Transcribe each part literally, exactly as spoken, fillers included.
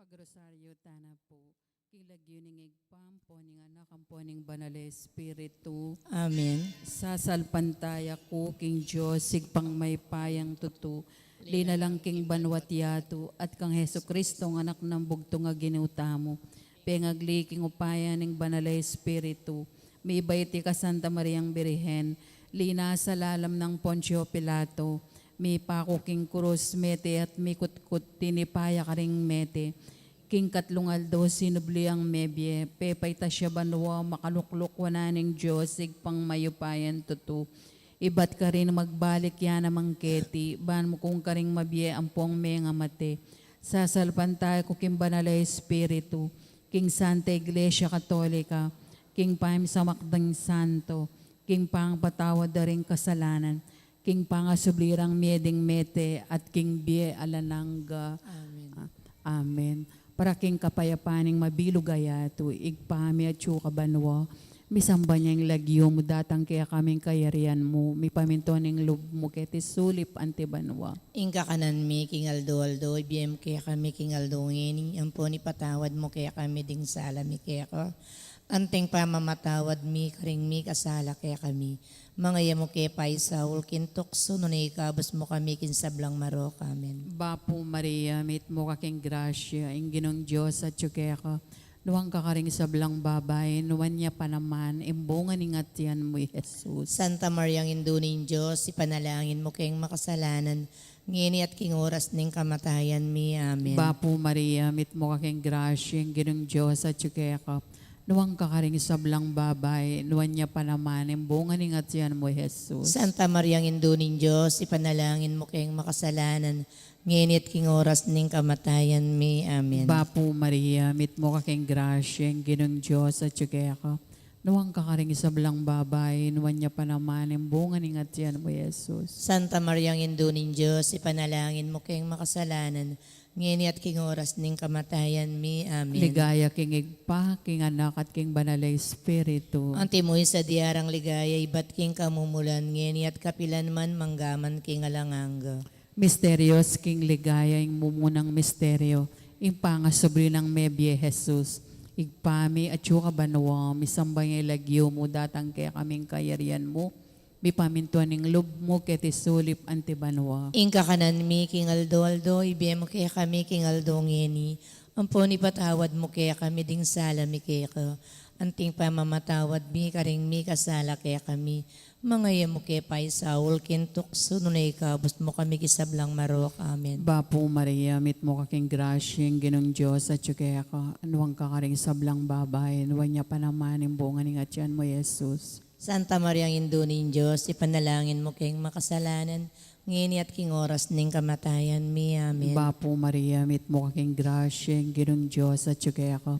Rosaryo tana pu. King lagyu ning Ibpa, ampo ning Anak, ampo ning Banal a Espiritu. Amen. Sasalpantaya ku king Dios, Ibpang mayupayang tutu, linalang king banua't yatu, at kang Jesucristo, ang Anak nang bugtung a Ginu tamu, pengagli king upaya ning Banal a Espiritu, mibait ya kang Santa Mariang Birhen, linasa lalam nang Poncio Pilato, mipaku king krus, mete at mikutkut, tinipa ya karing mete. King katlung aldo sinubli yang mebie, pepaitas ya banua, makalukluk wanan ning Dios, Ibpang mayupayang tutu. Ibat karin magbalik ya naman keti, ban mukung karing mabie ampong mengamate. Sasalpantaya ku king Banal a Espiritu, king Santa Iglesia Katolika, king pamisamak ding santo, king pangapatawad da ring kasalanan, king pangasubli rang mie ding mete, at king bie alang angga. Amen. A-, amen. Para king kapayapan ning mabilug a yatu, Ibpa mi atsu ka banua, misamban ya ing lagyu mu, datang kekami ing kayarian mu, mipamintuan ing lub mu keti sulip anti banua. Ing kakanan mi king aldo-aldo, ibie mu kekami king aldo ngeni, ampon ipatawad mu kekami ding sala mi keka, anting pamamatawad mi karing mikasala kekami. Manga e mu ke paisaul king tuksu, nune ikabus mu kami king sablang marok. Amen. Bapu Maria, mitmu ka king grasya, ing Ginung Dios atyu keka. Nuan ka karing sablang babai, nuan ya pa naman ing bunga ning atian mu, i Jesus. Santa Mariang Indu ning Dios, ipanalangin mu keng makasalanan, ngeni at king oras ning kamatayan mi. Amen. Bapu Maria, mitmu ka king grasya, ing Ginung Dios atyu keka. Nuan ka karing sablang babai, nuan ya pa naman ing bunga ning atian mu, i Jesus. Santa Mariang Indu ning Dios, ipanalangin mu keng makasalanan, ngeni at king oras ning kamatayan mi. Amen. Bapu Maria, mitmu ka king grasya, ing Ginung Dios atyu keka. Nuan ka karing sablang babai, nuan ya pa naman ing bunga ning atian mu, i Jesus. Santa Mariang Indu ning Dios, ipanalangin mu keng makasalanan, ngeni at king oras ning kamatayan mi. Amen. Ligaya king Ibpa, king Anak, at king Banal a Espiritu. Antimo ing sadya rang ligaya ibat king kamumulan, ngeni at kapilan man, mangga man king alang angga. Misterios king ligaya, ing mumunang misterio, ing pangasubli nang mebie Jesus. Ibpa mi, atyu ka banua, misamban ya ing lagyu mu, datang kekami ing kayarian mu, mipamintuan ing lub mu keti sulip anti banua. Ing kakanan mi king aldo-aldo, ibie mu kekami king aldo ngeni, ampon ipatawad mu kekami ding sala mi keka, anting pamamatawad mi karing mikasala kekami. Manga e mu ke paisaul king tuksu, nune ikabus mu kami king sablang marok. Amen. Bapu Maria, mitmu ka king grasya, ing Ginung Dios atyu keka. Nuan ka karing sablang babai, nuan ya pa naman ing bunga ning atian mu, i Jesus. Santa Mariang Indu ning Dios, ipanalangin mu keng makasalanan, ngeni at king oras ning kamatayan mi. Amen. Bapu Maria, mitmu ka king grasya, ing Ginung Dios atyu keka.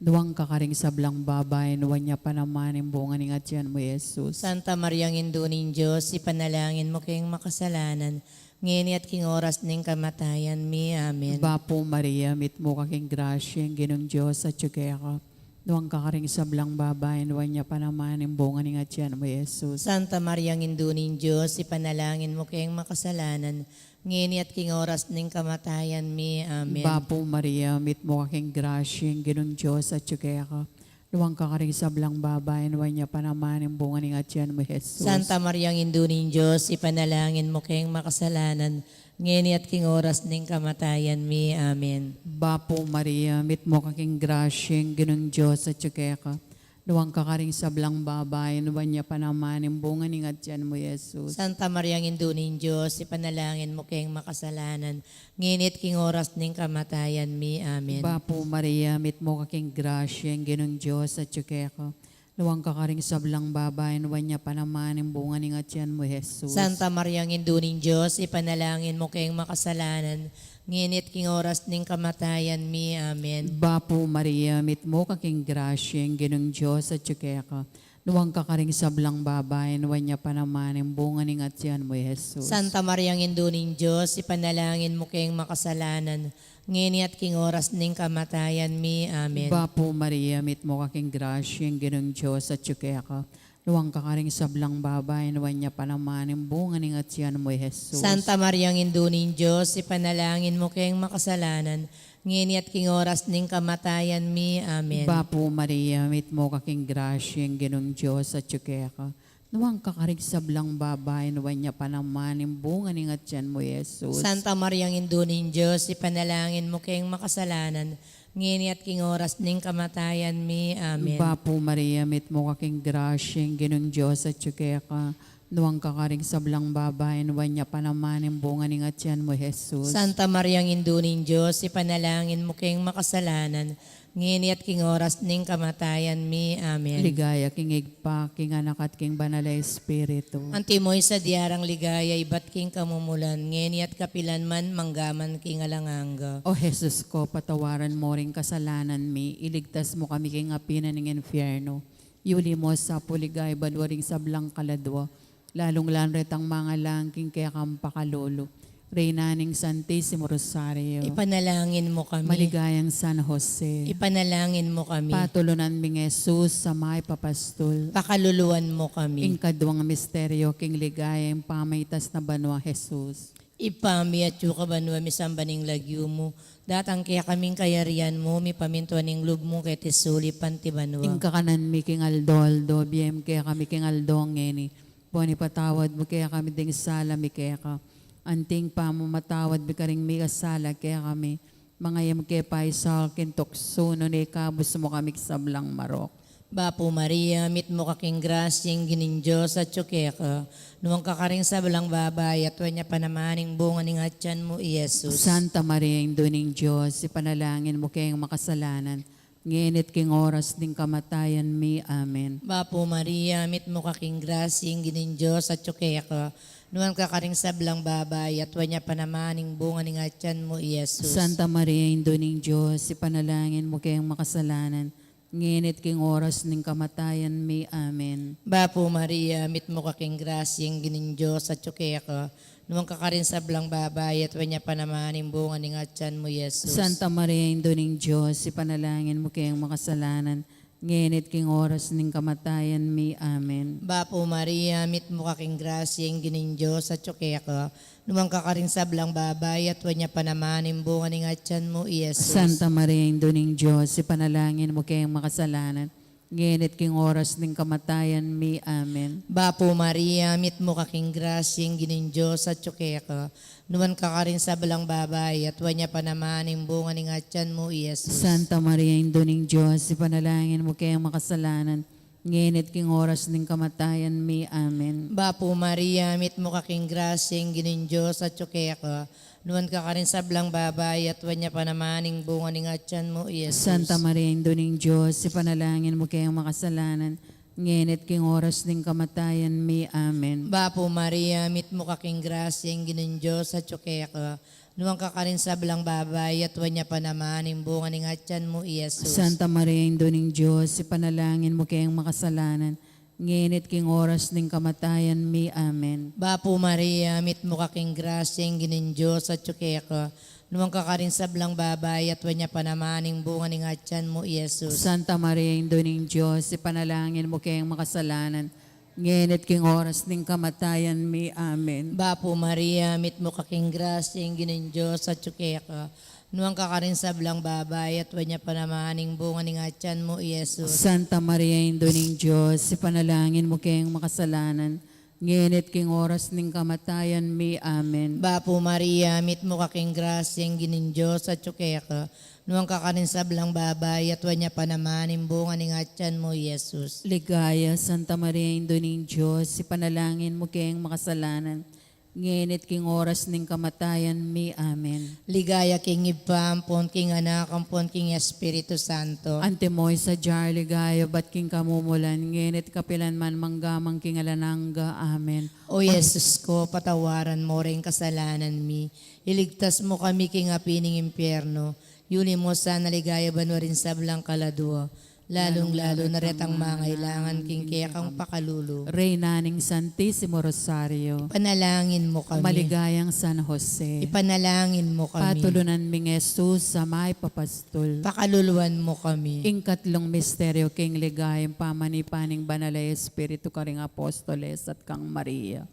Nuan ka karing sablang babai, nuan ya pa naman ing bunga ning atian mu, i Jesus. Santa Mariang Indu ning Dios, ipanalangin mu keng makasalanan, ngeni at king oras ning kamatayan mi. Amen. Bapu Maria, mitmu ka king grasya, ing Ginung Dios atyu keka. Nuan ka karing sablang babai, nuan ya pa naman ing bunga ning atian mu, i Jesus. Santa Mariang Indu ning Dios, ipanalangin mu keng makasalanan, ngeni at king oras ning kamatayan mi. Amen. Bapu Maria, mitmu ka king grasya, ing Ginung Dios atyu keka. Nuan ka karing sablang babai, nuan ya pa naman ing bunga ning atian mu, i Jesus. Santa Mariang Indu ning Dios, ipanalangin mu keng makasalanan, ngeni at king oras ning kamatayan mi. Amen. Bapu Maria, mitmu ka king grasya, ing Ginung Dios atyu keka. Nuan ka karing sablang babai, nuan ya pa naman ing bunga ning atian mu, i Jesus. Santa Mariang Indu ning Dios, ipanalangin mu keng makasalanan, ngeni at king oras ning kamatayan mi. Amen. Bapu Maria, mitmu ka king grasya, ing Ginung Dios atyu keka. Nuan ka karing sablang babai, nuan ya pa naman ing bunga ning atian mu, i Jesus. Santa Mariang Indu ning Dios, ipanalangin mu keng makasalanan, ngeni at king oras ning kamatayan mi. Amen. Bapu Maria, mitmu ka king grasya, ing Ginung Dios atyu keka. Nuan ka karing sablang babai, nuan ya pa naman ing bunga ning atian mu, i Jesus. Santa Mariang Indu ning Dios, ipanalangin mu keng makasalanan, ngeni at king oras ning kamatayan mi. Amen. Bapu Maria, mitmu ka king grasya, ing Ginung Dios atyu keka. Nuan ka karing sablang babai, nuan ya pa naman ing bunga ning atian mu, i Jesus. Santa Maria, Indu ning Dios, ipanalangin mu keng makasalanan, ngeni at king oras ning kamatayan mi. Amen. Bapu Maria, mitmu ka king grasya, ing Ginung Dios atyu keka. Nuan ka karing sablang babai, nuan ya pa naman ing bunga ning atian mu, i Jesus. Santa Maria, Indu ning Dios, ipanalangin mu keng makasalanan, ngeni at king oras ning kamatayan mi. Amen. Bapu Maria, mitmu ka king grasya, ing Ginung Dios atyu keka. Nuan ka karing sablang babai, nuan ya pa naman ing bunga ning atian mu, i Jesus. Santa Maria, Indu ning Dios, ipanalangin mu keng makasalanan, ngeni at king oras ning kamatayan mi. Amen. Ligaya king Ibpa, king Anak, at king Banal a Espiritu. Antimo ing sadyang ligaya ibat king kamumulan, ngeni at kapilan man, mangga man king alang angga. O Jesus ko, patawaran mu ring kasalanan mi, iligtas mu kami king api na ning infierno. Yuli mu sa pu king ligaya banua ring sablang kaladua, lalung-lalu retang mangalang king kekang pakalulu. Reyna ning Santisimo Rosario. Ipanalangin mu kami. Maligayang San Jose. Ipanalangin mu kami. Patulunan ming Jesus a mayap a pastul. Pakaluluan mu kami. Ing kaduang misteryo king ligaya, ing pamaitas na banua, Jesus. Ibpa mi, atyu ka banua, misamban ing lagyu mu. Datang kekami ing kayarian mu, mipamintuan ing lub mu keti sulip anti banua. Ing kakanan mi king aldo-aldo, ibie mu kekami king aldo ngeni. Boni patawad mu kekami ding sala mi keka, anti ing pamamatawad mi karing mikasala kekami. Manga e mu ke paisaul king tuksu, nune ikabus mu kami king sablang marok. Bapu Maria, mitmu ka king grasya, ing Ginung Dios atyu keka. Nuan ka karing sablang babai, at nuan ya pa naman ing bunga ning atian mu, i Jesus. Santa Maria, Indu ning Dios, ipanalangin mu keng makasalanan, ngeni at king oras ning kamatayan mi. Amen. Bapu Maria, mitmu ka king grasya, ing Ginung Dios atyu keka. Nuan ka karing sablang babai, at nuan ya pa naman ing bunga ning atian mu, i Jesus. Santa Maria, Indu ning Dios, ipanalangin mu keng makasalanan, ngeni at king oras ning kamatayan mi. Amen. Bapu Maria, mitmu ka king grasya, ing Ginung Dios atyu keka. Nuan ka karing sablang babai, at nuan ya pa naman ing bunga ning atian mu, i Jesus. Santa Maria, Indu ning Dios, ipanalangin mu keng makasalanan, ngeni at king oras ning kamatayan mi. Amen. Bapu Maria, mitmu ka king grasya, ing Ginung Dios atyu keka. Nuan ka karing sablang babai, at nuan ya pa naman ing bunga ning atian mu, i Jesus. Santa Maria, Indu ning Dios, ipanalangin mu keng makasalanan, ngeni at king oras ning kamatayan mi. Amen. Bapu Maria, mitmu ka king grasya, ing Ginung Dios atyu keka. Nuan ka karing sablang babai, at nuan ya pa naman ing bunga ning atian mu, i Jesus. Santa Maria, Indu ning Dios, ipanalangin mu keng makasalanan, ngeni at king oras ning kamatayan mi. Amen. Bapu Maria, mitmu ka king grasya, ing Ginung Dios atyu keka. Nuan ka karing sablang babai, at nuan ya pa naman ing bunga ning atian mu, i Jesus. Santa Maria, Indu ning Dios, ipanalangin mu keng makasalanan, ngeni at king oras ning kamatayan mi. Amen. Bapu Maria, mitmu ka king grasya, ing Ginung Dios atyu keka. Nuan ka karing sablang babai, at nuan ya pa naman ing bunga ning atian mu, i Jesus. Santa Maria, Indu ning Dios, ipanalangin mu keng makasalanan, ngeni at king oras ning kamatayan mi. Amen. Bapu Maria, mitmu ka king grasya, ing Ginung Dios atyu keka. Nuan ka karing sablang babai, at nuan ya pa naman ing bunga ning atian mu, i Jesus. Santa Maria, Indu ning Dios, ipanalangin mu keng makasalanan, ngeni at king oras ning kamatayan mi. Amen. Bapu Maria, mitmu ka king grasya, ing Ginung Dios atyu keka. Nuan ka karing sablang babai, at nuan ya pa naman ing bunga ning atian mu, i Jesus. Santa Maria, Indu ning Dios, ipanalangin mu keng makasalanan, ngeni at king oras ning kamatayan mi. Amen. Bapu Maria, mitmu ka king grasya, ing Ginung Dios atyu keka. Nuan ka karing sablang babai, at nuan ya pa naman ing bunga ning atian mu, i Jesus. Ligaya, Santa Maria, Indu ning Dios, ipanalangin mu keng makasalanan, ngeni at king oras ning kamatayan mi. Amen. Ligaya king Ibpa, ampon king Anak, ampon king Espiritu Santo. Antimo ing sadyang ligaya ibat king kamumulan, ngeni at kapilan man, mangga man king alang angga. Amen. O Jesus ko, patawaran mu ring kasalanan mi, iligtas mu kami king api ning impyerno, yuli mu sana king ligaya banua ring sablang kaladua, lalung-lalu na retang mangailangan king kekang pakalulu. Reyna ning Santisimo Rosario, ipanalangin mo kami. Maligayang San Jose, ipanalangin mo kami. Patulunan ming Jesus a mayap a pastul, pakaluluan mo kami. Ing katlung misteryo king ligaya, ing pamanipa ning Banal a Espiritu karing apostoles at kang Maria.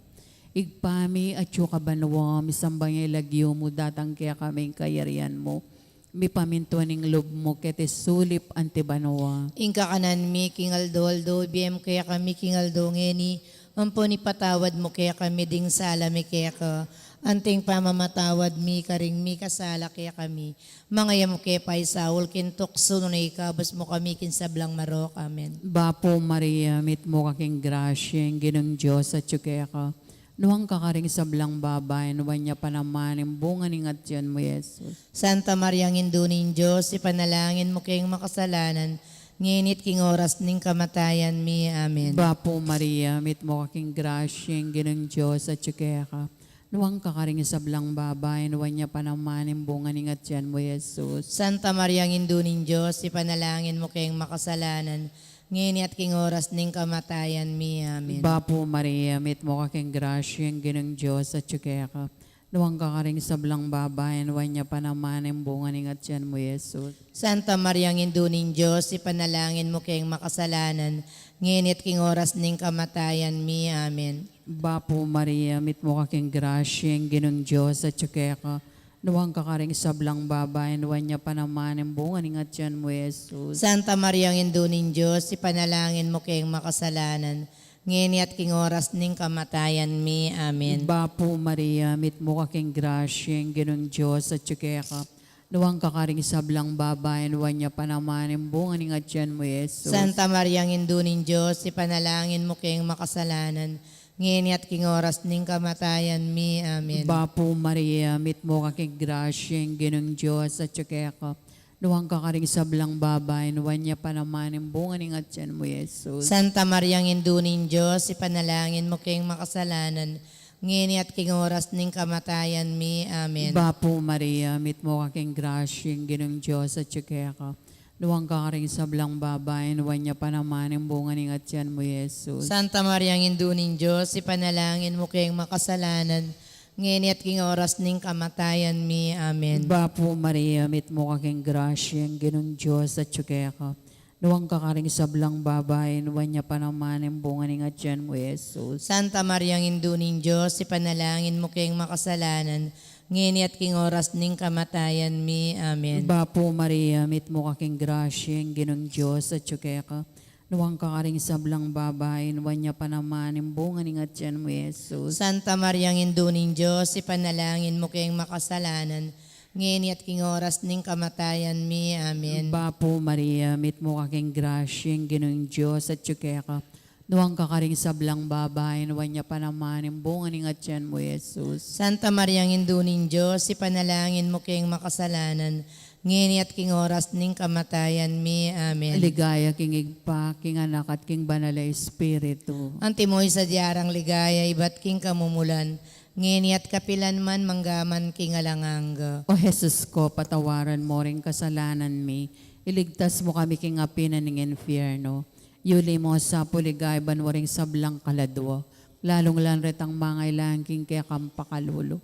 Ibpa mi, atsu ka banua, misamban ya ing lagyu mu, datang kekami ing kayarian mu, mipamintuan ing lub mu keti sulip anti banua. Ing kakanan mi king aldo-aldo ibie mu kekami king aldo ngeni, ampon ipatawad mu kekami ding sala mi keka, anting pamamatawad mi karing mikasala kekami. Manga e mu ke paisaul king tuksu, nune ikabus mu kami king sablang marok. Amen. Bapu Maria, mitmu ka king grasya, ing Ginung Dios atyu keka. Nuan ka karing sablang babai, nuan ya pa naman ing bunga ning atian mu, Jesus. Santa Maria, Indu ning Dios, ipanalangin mu keng makasalanan, ngeni at king oras ning kamatayan mi. Amen. Bapu Maria, mitmu ka king grasya, ing Ginung Dios atyu keka. Nuan ka karing sablang babai, nuan ya pa naman ing bunga ning atian mu, Jesus. Santa Maria, Indu ning Dios, ipanalangin mu keng makasalanan, ngeni at king oras ning kamatayan mi. Amen. Bapu Maria, mitmu ka king grasya, ing Ginung Dios atyu keka. Nuan ka karing sablang babai, nuan ya pa naman ing bunga ning atian mu, Jesus. Santa Maria, Indu ning Dios, ipanalangin mu keng makasalanan, ngeni at king oras ning kamatayan mi. Amen. Bapu Maria, mitmu ka king grasya, ing Ginung Dios atyu keka. Nuan ka karing sablang babai, nuan ya pa naman ing bunga ning atian mu, Jesus. Santa Maria, Indu ning Dios, ipanalangin mu keng makasalanan, ngeni at king oras ning kamatayan mi. Amen. Bapu Maria, mitmu ka king grasya, ing Ginung Dios atyu keka. Nuan ka karing sablang babai, nuan ya pa naman ing bunga ning atian mu, Jesus. Santa Maria, Indu ning Dios, ipanalangin mu keng makasalanan, ngeni at king oras ning kamatayan mi. Amen. Bapu Maria, mitmu ka king grasya, ing Ginung Dios atyu keka. Nuan ka karing sablang babai, nuan ya pa naman ing bunga ning atian mu, Jesus. Santa Maria, Indu ning Dios, ipanalangin mu keng makasalanan, ngeni at king oras ning kamatayan mi. Amen. Bapu Maria, mitmu ka king grasya, ing Ginung Dios atyu keka. Nuan ka karing sablang babai, nuan ya pa naman ing bunga ning atian mu, Jesus. Santa Maria, Indu ning Dios, ipanalangin mu keng makasalanan, ngeni at king oras ning kamatayan mi. Amen. Bapu Maria, mitmu ka king grasya, ing Ginung Dios atyu keka. Nuan ka karing sablang babai, nuan ya pa naman ing bunga ning atian mu, Jesus. Santa Maria, Indu ning Dios, ipanalangin mu keng makasalanan, ngeni at king oras ning kamatayan mi. Amen. Bapu Maria, mitmu ka king grasya, ing Ginung Dios atyu keka. Nuan ka karing sablang babai, nuan ya pa naman ing bunga ning atian mu, Jesus. Santa Maria, Indu ning Dios, ipanalangin mu keng makasalanan, ngeni at king oras ning kamatayan mi. Amen. Bapu Maria, mitmu ka king grasya, ing Ginung Dios atyu keka. Nuan ka karing sablang babai, nuan ya pa naman ing bunga ning atian mu, Jesus. Santa Maria, Indu ning Dios, ipanalangin mu keng makasalanan, ngeni at king oras ning kamatayan mi. Amen. Ligaya king Ibpa, king Anak, at king Banal a Espiritu. Antimo ing sadya rang ligaya ibat king kamumulan, ngeni at kapilan man, mangga man king alang angga. O Jesus ko, patawaran mo ring kasalanan mi, iligtas mu kami king api na ning infierno, yuli mu sa pu king ligaya banua ring sablang kaladua, lalung-lalu na retang mangailangan king kekang pakalulu.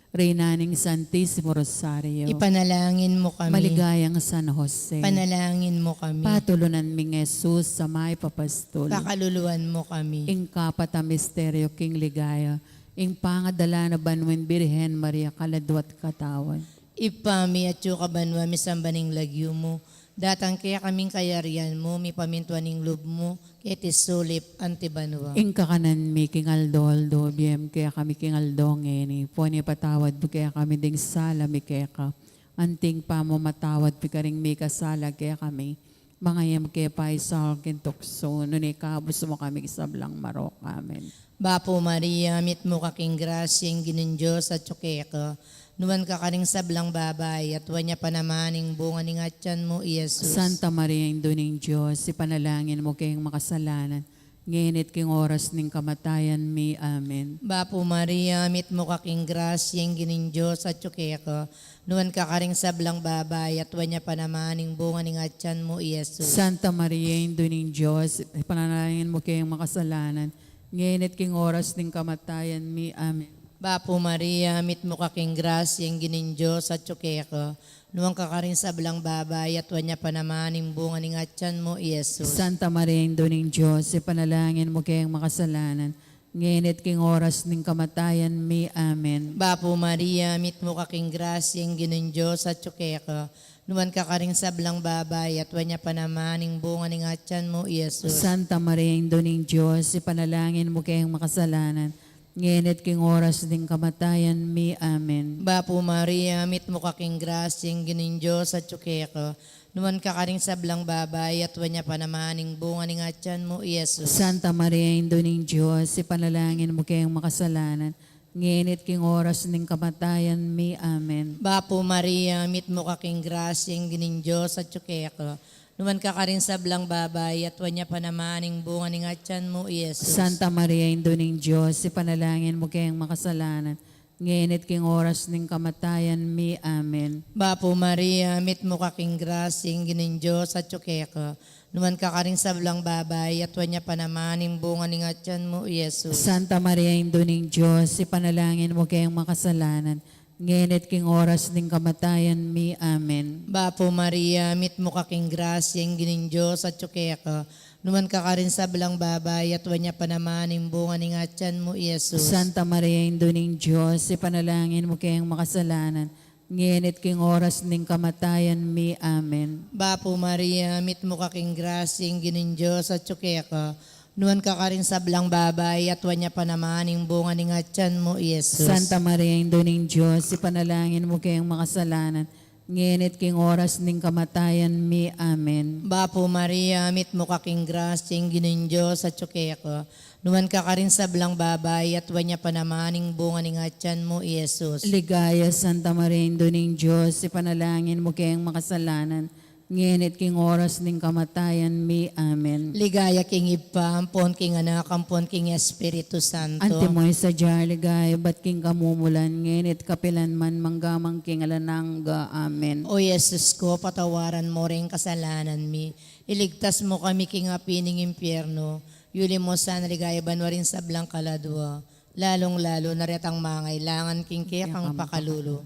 Reyna ning Santisimo Rosario, ipanalangin mu kami. Maligayang San Jose, ipanalangin mu kami. Patulunan ming Jesus a mayap a pastul, pakaluluan mu kami. Ing kapat a misteryo king ligaya, ing pangadala na banua ning Birhen Maria kaladua at katawan. Ibpa mi, atyu ka banua, misamban ing lagyu mu, datang kekami ing kayarian mu, mipamintuan ing lub mu, keti sulip anti banua. Ing kakanan mi king aldo-aldo ibie mu kekami king aldo ngeni, ampon ipatawad mu kekami ding sala mi keka, anting pamamatawad mi karing mikasala kekami. Manga e mu ke paisaul king tuksu, nune ikabus mu kami king sablang marok. Amen. Bapu Maria, mitmu ka king grasya, ing Ginung Dios atyu keka. Nuan ka karing sablang babai, at nuan ya pa naman ing bunga ning atian mu, i Jesus. Santa Maria, Indu ning Dios, ipanalangin mu keng makasalanan, ngeni at king oras ning kamatayan mi. Amen. Bapu Maria, mitmu ka king grasya, ing Ginung Dios atyu keka. Nuan ka karing sablang babai, at nuan ya pa naman ing bunga ning atyan mu, i Jesus. Santa Maria, Indu ning Dios, ipanalangin mu keng makasalanan, ngeni at king oras ning kamatayan mi. Amen. Bapu Maria, mitmu ka king grasya, ing Ginung Dios atyu keka. Nuan ka karing sablang babai, at nuan ya pa naman ing bunga ning atyan mu, i Jesus. Santa Maria, Indu ning Dios, ipanalangin mu keng makasalanan, ngeni at king oras ning kamatayan mi. Amen. Bapu Maria, mitmu ka king grasya, ing Ginung Dios atyu keka. Nuan ka karing sablang babai, at nuan ya pa naman ing bunga ning atyan mu, i Jesus. Santa Maria, Indu ning Dios, ipanalangin mu keng makasalanan, ngeni at king oras ning kamatayan mi. Amen. Bapu Maria, mitmu ka king grasya, ing Ginung Dios atyu keka. Nuan ka karing sablang babai, at nuan ya pa naman ing bunga ning atyan mu, i Jesus. Santa Maria, Indu ning Dios, ipanalangin mu keng makasalanan, ngeni at king oras ning kamatayan mi. Amen. Bapu Maria, mitmu ka king grasya, ing Ginung Dios atyu keka. Nuan ka karing sablang babai, at nuan ya pa naman ing bunga ning atyan mu, i Jesus. Santa Maria, Indu ning Dios, ipanalangin mu keng makasalanan, ngeni at king oras ning kamatayan mi. Amen. Bapu Maria, mitmu ka king grasya, ing Ginung Dios atyu keka. Nuan ka karing sablang babai, at nuan ya pa naman ing bunga ning atyan mu, i Jesus. Santa Maria, Indu ning Dios, ipanalangin mu keng makasalanan, ngeni at king oras ning kamatayan mi. Amen. Bapu Maria, mitmu ka king grasya, ing Ginung Dios atyu keka. Nuan ka karing sablang babai, at nuan ya pa naman ing bunga ning atyan mu, i Jesus. Santa Maria, Indu ning Dios, ipanalangin mu keng makasalanan, ngeni at king oras ning kamatayan mi. Amen. Bapu Maria, mitmu ka king grasya, ing Ginung Dios atyu keka. Nuan ka karing sablang babai, at nuan ya pa naman ing bunga ning atyan mu, i Jesus. Santa Maria, Indu ning Dios, ipanalangin mu keng makasalanan, ngeni at king oras ning kamatayan mi. Amen. Bapu Maria, mitmu ka king grasya, ing Ginung Dios atyu keka. Nuan ka karing sablang babai, at nuan ya pa naman ing bunga ning atyan mu, i Jesus. Ligaya, Santa Maria, Indu ning Dios, ipanalangin mu keng makasalanan, ngeni at king oras ning kamatayan mi. Amen. Ligaya king Ibpa, ampon king Anak, ampon king Espiritu Santo. Antimo ing sadya a ligaya, ibat king kamumulan, ngeni at kapilan man, mangga man king alang angga. Amen. O Jesus ku, patawaran mu ring kasalanan mi, iligtas mu kami king api ning impyerno, yuli mu sana king ligaya banua ring sablang kaladua, lalung-lalu na retang mangailangan king kekang pakalulu.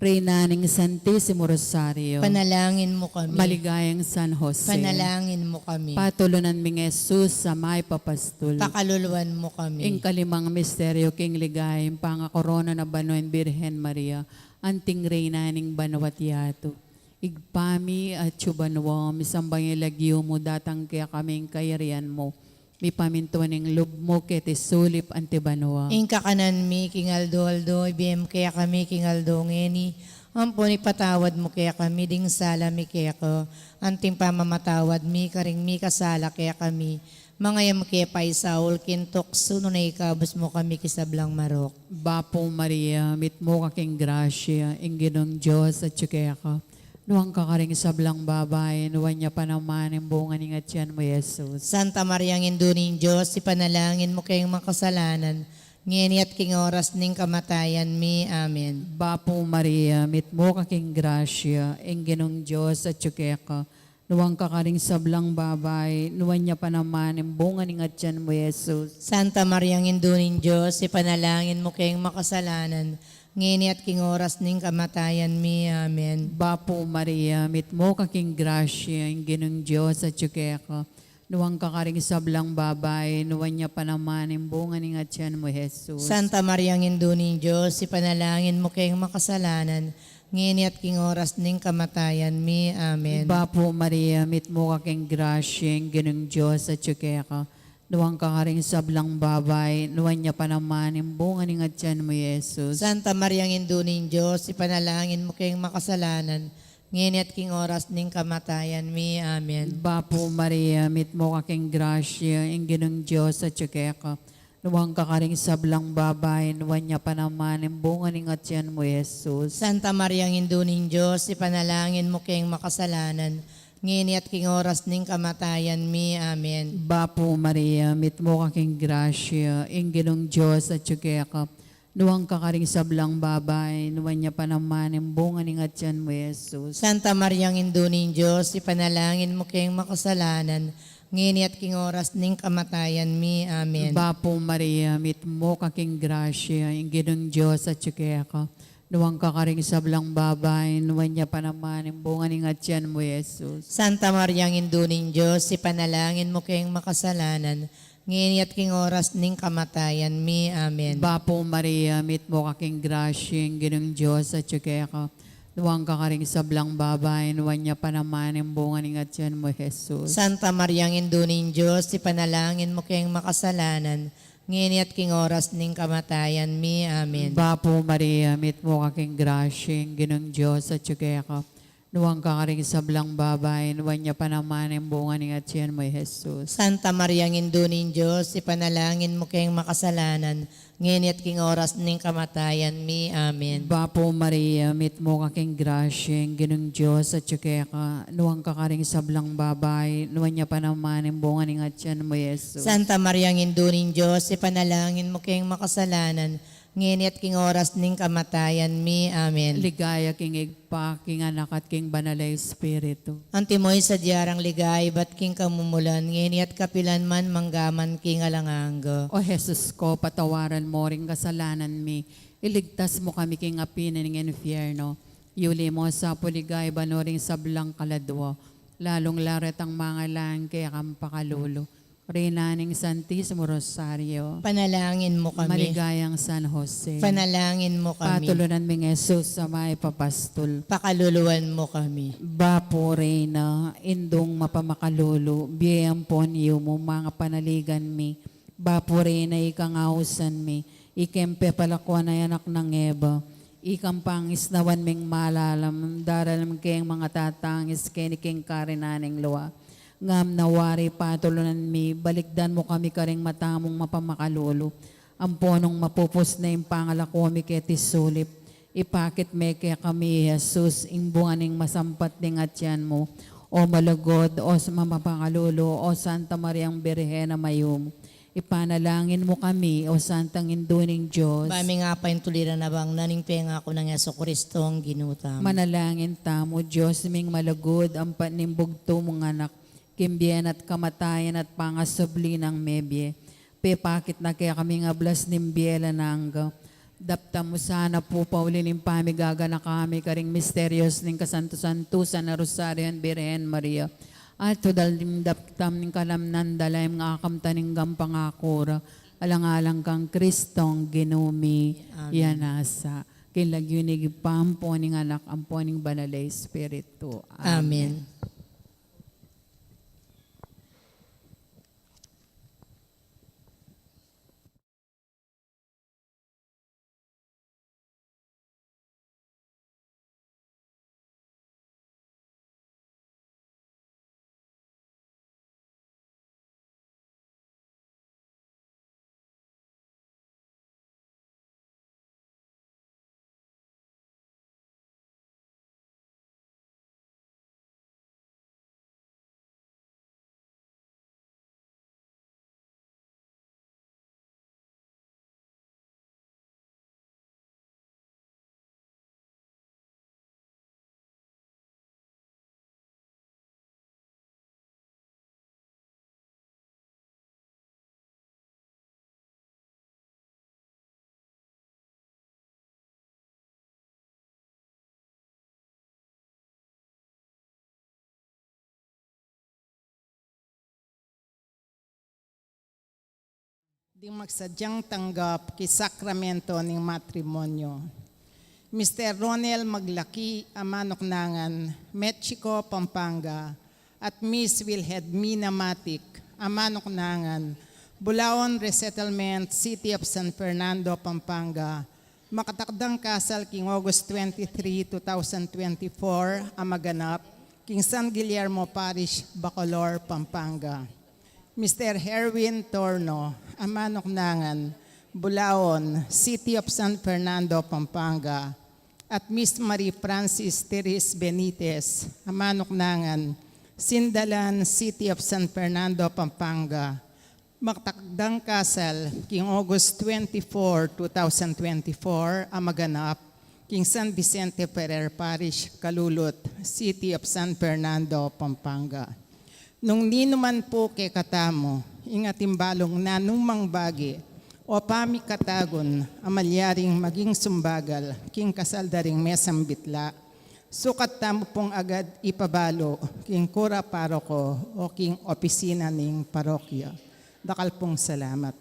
Reyna ning Santisimo Rosario. Panalangin mu kami. Maligayang San Jose. Panalangin mu kami. Patulunan mi ngan i Jesus a mayap a pastul. Pakaluluan mu kami. Ing kalimang misteryo king ligaya, ing pangakorona na banua ning Birhen Maria, anting Reyna ning banua at yatu. Ibpa mi, atsu ka banua, misamban ya ing lagyu mu, datang kekami ing kayarian mu, mipamintuan ing lub mu keti sulip anti banua. Ing kakanan mi king aldo-aldo, ibie mu kekami king aldo ngeni, ampon ipatawad mu kekami ding sala mi keka, anting pamamatawad mi karing mikasala kekami, manga e mu ke paisaul king tuksu, nune ikabus mu kami king sablang marok. Bapu Maria, mitmu ka king grasya, ing Ginung Dios atsu keka. Nuan ka karing sablang babai, nuan ya pa naman ing bunga ning atyan mu, Jesus. Santa Maria, Indu ning Dios, ipanalangin mu keng makasalanan, ngeni at king oras ning kamatayan mi. Amen. Bapu Maria, mitmu ka king grasya, ing Ginung Dios atsu keka. Nuan ka karing sablang babai, nuan ya pa naman ing bunga ning atyan mu, Jesus. Santa Maria, Indu ning Dios, ipanalangin mu keng makasalanan, ngeni at king oras ning kamatayan mi. Amen. Bapu Maria, mitmu ka king grasya, ing Ginung Dios atsu keka. Nuan ka karing sablang babai, nuan ya pa naman ing bunga ning atyan mu, Jesus. Santa Maria, Indu ning Dios, ipanalangin mu keng makasalanan, ngeni at king oras ning kamatayan mi. Amen. Bapu Maria, mitmu ka king grasya, ing Ginung Dios atsu keka. Nuan ka karing sablang babai, nuan ya pa naman ing bunga ning atyan mu, Jesus. Santa Maria, Indu ning Dios, ipanalangin mu keng makasalanan, ngeni at king oras ning kamatayan mi. Amen. Bapu Maria, mitmu ka king grasya, ing Ginung Dios atsu keka. Nuan ka karing sablang babai, nuan ya pa naman ing bunga ning atyan mu, Jesus. Santa Maria, Indu ning Dios, ipanalangin mu keng makasalanan, ngeni at king oras ning kamatayan mi. Amen. Bapu Maria, mitmu ka king grasya, ing Ginung Dios atyu keka, nuan ka karing sablang babai, nuan ya pa naman ing bunga ning atyan mu, Jesus. Santa Maria, Indu ning Dios, ipanalangin mu keng makasalanan, ngeni at king oras ning kamatayan mi. Amen. Bapu Maria, mitmu ka king grasya, ing Ginung Dios atyu keka, nuan ka karing sablang babai, nuan ya pa naman ing bunga ning atyan mu, Jesus. Santa Maria, Indu ning Dios, ipanalangin mu keng makasalanan, ngeni at king oras ning kamatayan mi. Amen. Bapu Maria, mitmu ka king grasya, ing Ginung Dios atyu keka, nuan ka karing sablang babai, nuan ya pa naman ing bunga ning atyan mu, Jesus. Santa Maria, Indu ning Dios, ipanalangin mu keng makasalanan, ngeni at king oras ning kamatayan mi. Amen. Bapu Maria, mitmu ka king grasya, ing Ginung Dios atyu keka, nuan ka karing sablang babai, nuan ya pa naman ing bunga ning atyan mu, Jesus. Santa Maria, Indu ning Dios, ipanalangin mu keng makasalanan, ngeni at king oras ning kamatayan mi. Amen. Bapu Maria, mitmu ka king grasya, ing Ginung Dios atyu keka, nuan ka karing sablang babai, nuan ya pa naman ing bunga ning atyan mu, Jesus. Santa Maria, Indu ning Dios, ipanalangin mu keng makasalanan, ngeni at king oras ning kamatayan mi. Amen. Ligaya king Ibpa, king Anak, at king Banal a Espiritu. Antimo ing sadya rang ligaya ibat king kamumulan, ngeni at kapilan man, manggaman king alang angga. O Jesus ko, patawaran mu ring kasalanan mi, iligtas mu kami king api ning infierno, yuli mu sa pu king ligaya banua ring sablang kaladua, lalung-lalu retang mangailangan keka king pakalulu. Reyna ning Santisimo Rosario. Panalangin mu kami. Maligayang San Jose. Panalangin mu kami. Patulunan ming Jesus a mayap a pastul. Pakaluluan mu kami. Bapu Reyna, Indung mapamakalulu, bie ampon yumu, mangapanaligan mi. Bapu Reyna, ikang ausan mi, ikeng pepalakuan a anak nang Eva, ikang pangisnawan ming malalam, daralan keng mangatatangis keni king karinan ning lua. Ngam na wari patulunan mi, balikdan mu kami karing mata mung mapamakalulu. Ampo nung mapupus na ing pangalako mi keti sulip, ipakit me kekami i Jesus, ing bunga ning masampat ning atian mu. O malugud, o s-, mapamakalulu, o Santa Mariang Birhen a mayumu, ipanalangin mu kami, o Santang Indu ning Dios. Ba mi nga paintuliran abang na ning pengaku nang Jesucristo ing Ginu tamu. Manalangin tamu, Dios ming malugud, ampat ning bugtu mung Anak, king bie na at kamatayan at pangasubli nang mebie, pepakit na kekami ing ablas ning bie alang angga. Daptan mu sana pu pauli ning pamigaganaka mi karing misterios ning kasantu-santusan a Rosario ning Birhen Maria. At tudal ning daptan ning kalamnan dalaim nga akamtan ning gampang akura, alang-alang kang Kristong Ginu mi. Amen. Iyanasa. King lagyu ning Ibpa, ampo ning Anak, ampo ning Banal a Espiritu. Amen. Amen. Ding magsadyang tanggap king sakramento ning matrimonyo. Mister Ronel Maglaki, a manuknangan, Mexico, Pampanga, at Miss Wilhelmina Matic, a manuknangan, Bulaon Resettlement, City of San Fernando, Pampanga, makatakdang kasal king August twenty-three, two thousand twenty-four, a maganap king San Guillermo Parish, Bacolor, Pampanga. Mister Herwin Torno, a manuknangan, Bulaon, City of San Fernando, Pampanga, at Miss Marie Francis Therese Benitez, a manuknangan, Sindalan, City of San Fernando, Pampanga. Matakdang kasal king August twenty-four, two thousand twenty-four, a maganap king San Vicente Ferrer Parish, Calulut, City of San Fernando, Pampanga. Nung ninu man pu kekatamu ing atin balung nanumang bage o pamikatagun a malyaring maging sumbagal king kasal da ring mesang bitla, sukat tamu pung agad ipabalu king kura paroko o king opisina ning parokya. Dakal pung salamat.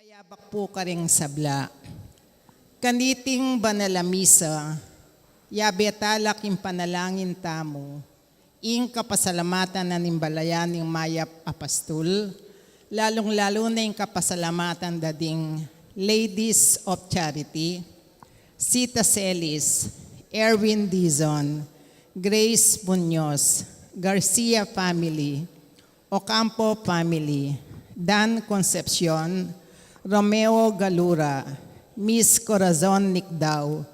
Yabak pu karing sabla. Kaniting banal a misa, yabe tala king panalangin tamu ing kapasalamatan na ning balayan ning mayap a pastul, lalung-lalu na ing kapasalamatan da ding Ladies of Charity, Sita Celis, Erwin Dizon, Grace Muñoz, Garcia family, Ocampo family, Dan Concepcion, Romeo Galura, Miss Corazon Nicdao,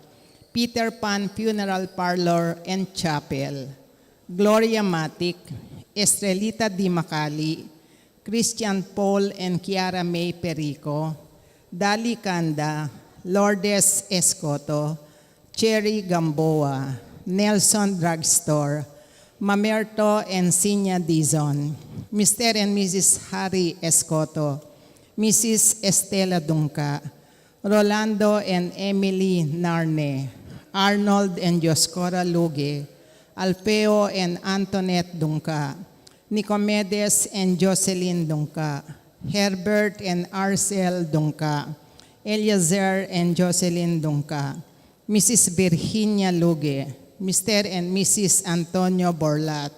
Peter Pan Funeral Parlor and Chapel, Gloria Matic, Estrelita Di Macali, Christian Paul and Kiara May Perico, Dali Canda, Lourdes Escoto, Cherry Gamboa, Nelson Drugstore, Mamerto and Sinya Dizon, Mister and Missus Harry Escoto, Missus Estela Dungca, Rolando and Emily Narne, Arnold and Dioscora Luge, Alfeo and Antoinette Dungca, Nicomedes and Jocelyn Dungca, Herbert and Arcel Dungca, Eliezer and Jocelyn Dungca, Missus Virginia Luge, Mister and Missus Antonio Borlat,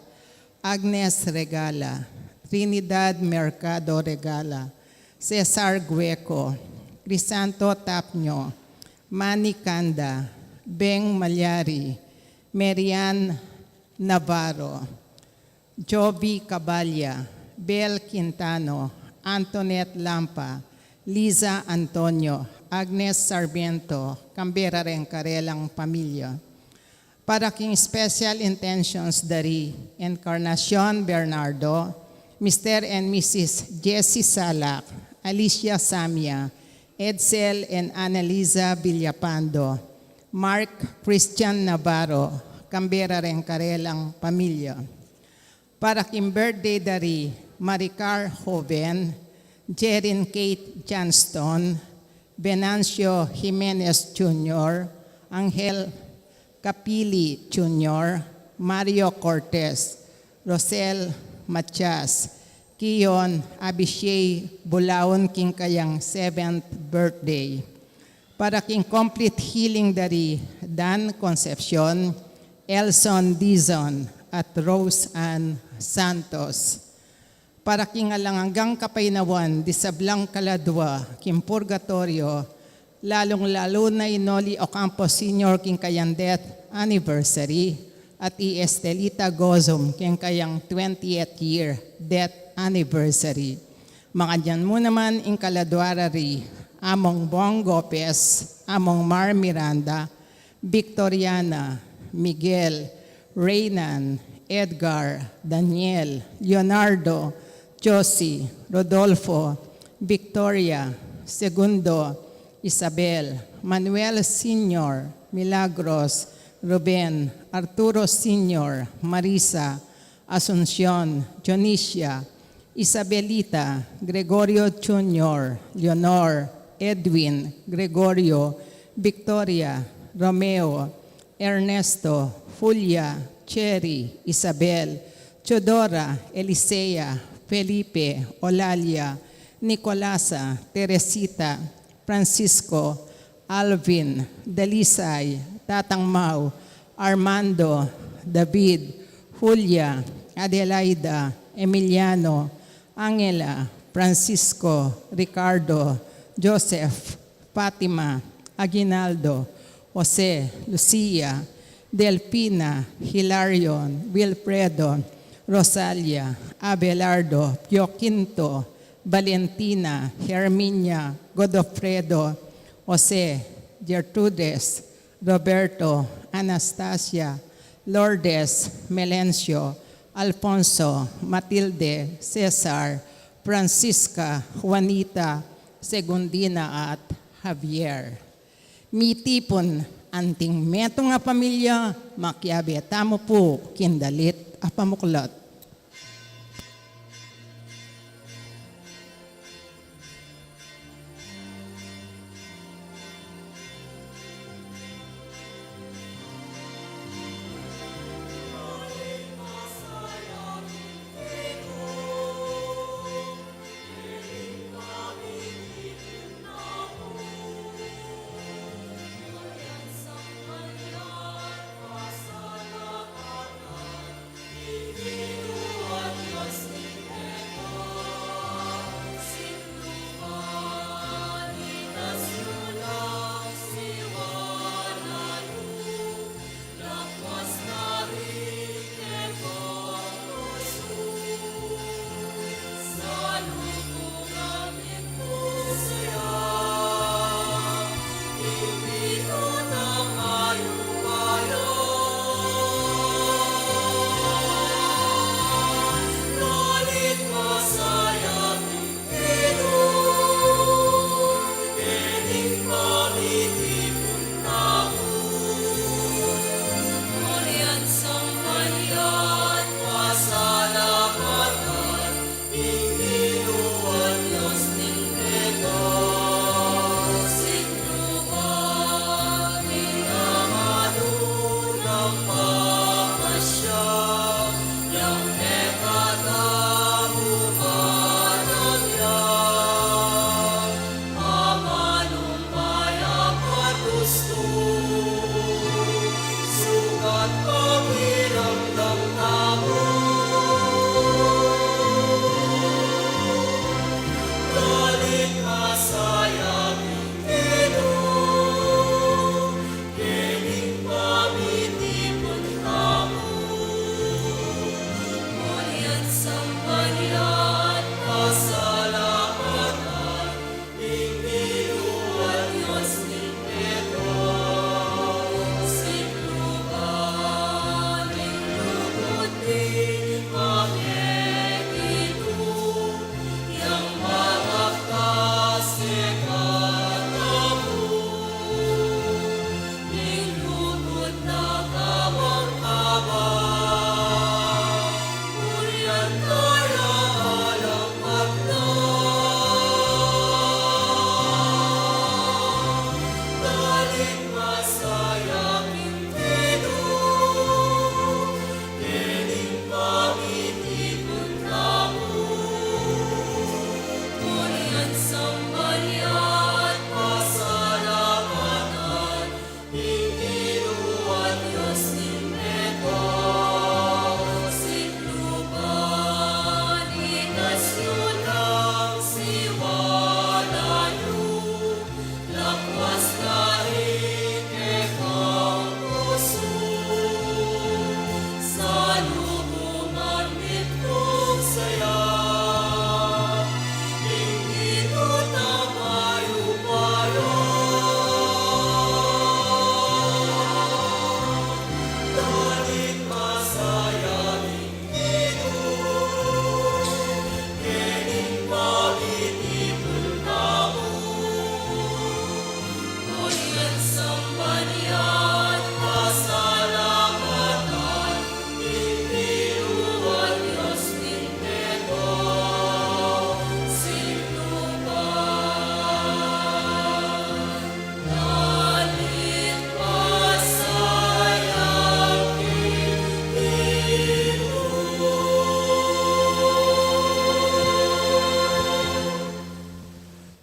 Agnes Regala, Trinidad Mercado Regala, Cesar Gueco, Crisanto Tapño, Manny Canda, Beng Malyari, Marian Navarro, Jovi Caballa, Bel Quintano, Antoinette Lampa, Liza Antonio, Agnes Sarmiento, kambe da ring karelang pamilya. Para king special intentions da ri Encarnacion Bernardo, Mister and Missus Jessie Salak, Alicia Samia, Edsel and Annalisa Villapando, Mark Christian Navarro, kambe da ring karelang pamilya. Para king birthday da ri Maricar Joven, Jerin Kate Johnston, Venancio Jimenez Junior, Angel Capili Junior, Mario Cortez, Rosel Matias, Kion Abishai Bulaon king kayang seventh birthday. Para king complete healing da ri Dan Concepcion, Elson Dizon, at Rose Ann Santos. Para king alang anggang kapaynawan di sablang kaladua king purgatorio, lalung-lalu na i Noli Ocampo Senior king kayang death anniversary, at i Estelita Gozum king kayang twentieth year death anniversary. Mangadyan mu naman ing kaladua ra ri Among Bong Gopez, Among Mar Miranda, Victoriana, Miguel, Reynan, Edgar, Daniel, Leonardo, Josie, Rodolfo, Victoria, Segundo, Isabel, Manuel Senior, Milagros, Ruben, Arturo Senior, Marisa, Asuncion, Dionisia, Isabelita, Gregorio Junior, Leonor, Edwin, Gregorio, Victoria, Romeo, Ernesto, Julia, Cherry, Isabel, Teodora, Elisea, Felipe, Olalia, Nicolasa, Teresita, Francisco, Alvin, Dalisay, Tatang Mau, Armando, David, Julia, Adelaida, Emiliano, Angela, Francisco, Ricardo, Joseph, Fatima, Aguinaldo, Jose, Lucia, Delfina, Hilarion, Wilfredo, Rosalia, Abelardo, Pio Quinto, Valentina, Herminia, Godofredo, Jose, Gertrudes, Roberto, Anastasia, Lourdes, Melencio, Alfonso, Matilde, Cesar, Francisca, Juanita, Segundina, at Javier. Mitipun anting metung a pamilya, makiabe tamu pu king dalit a pamuklat.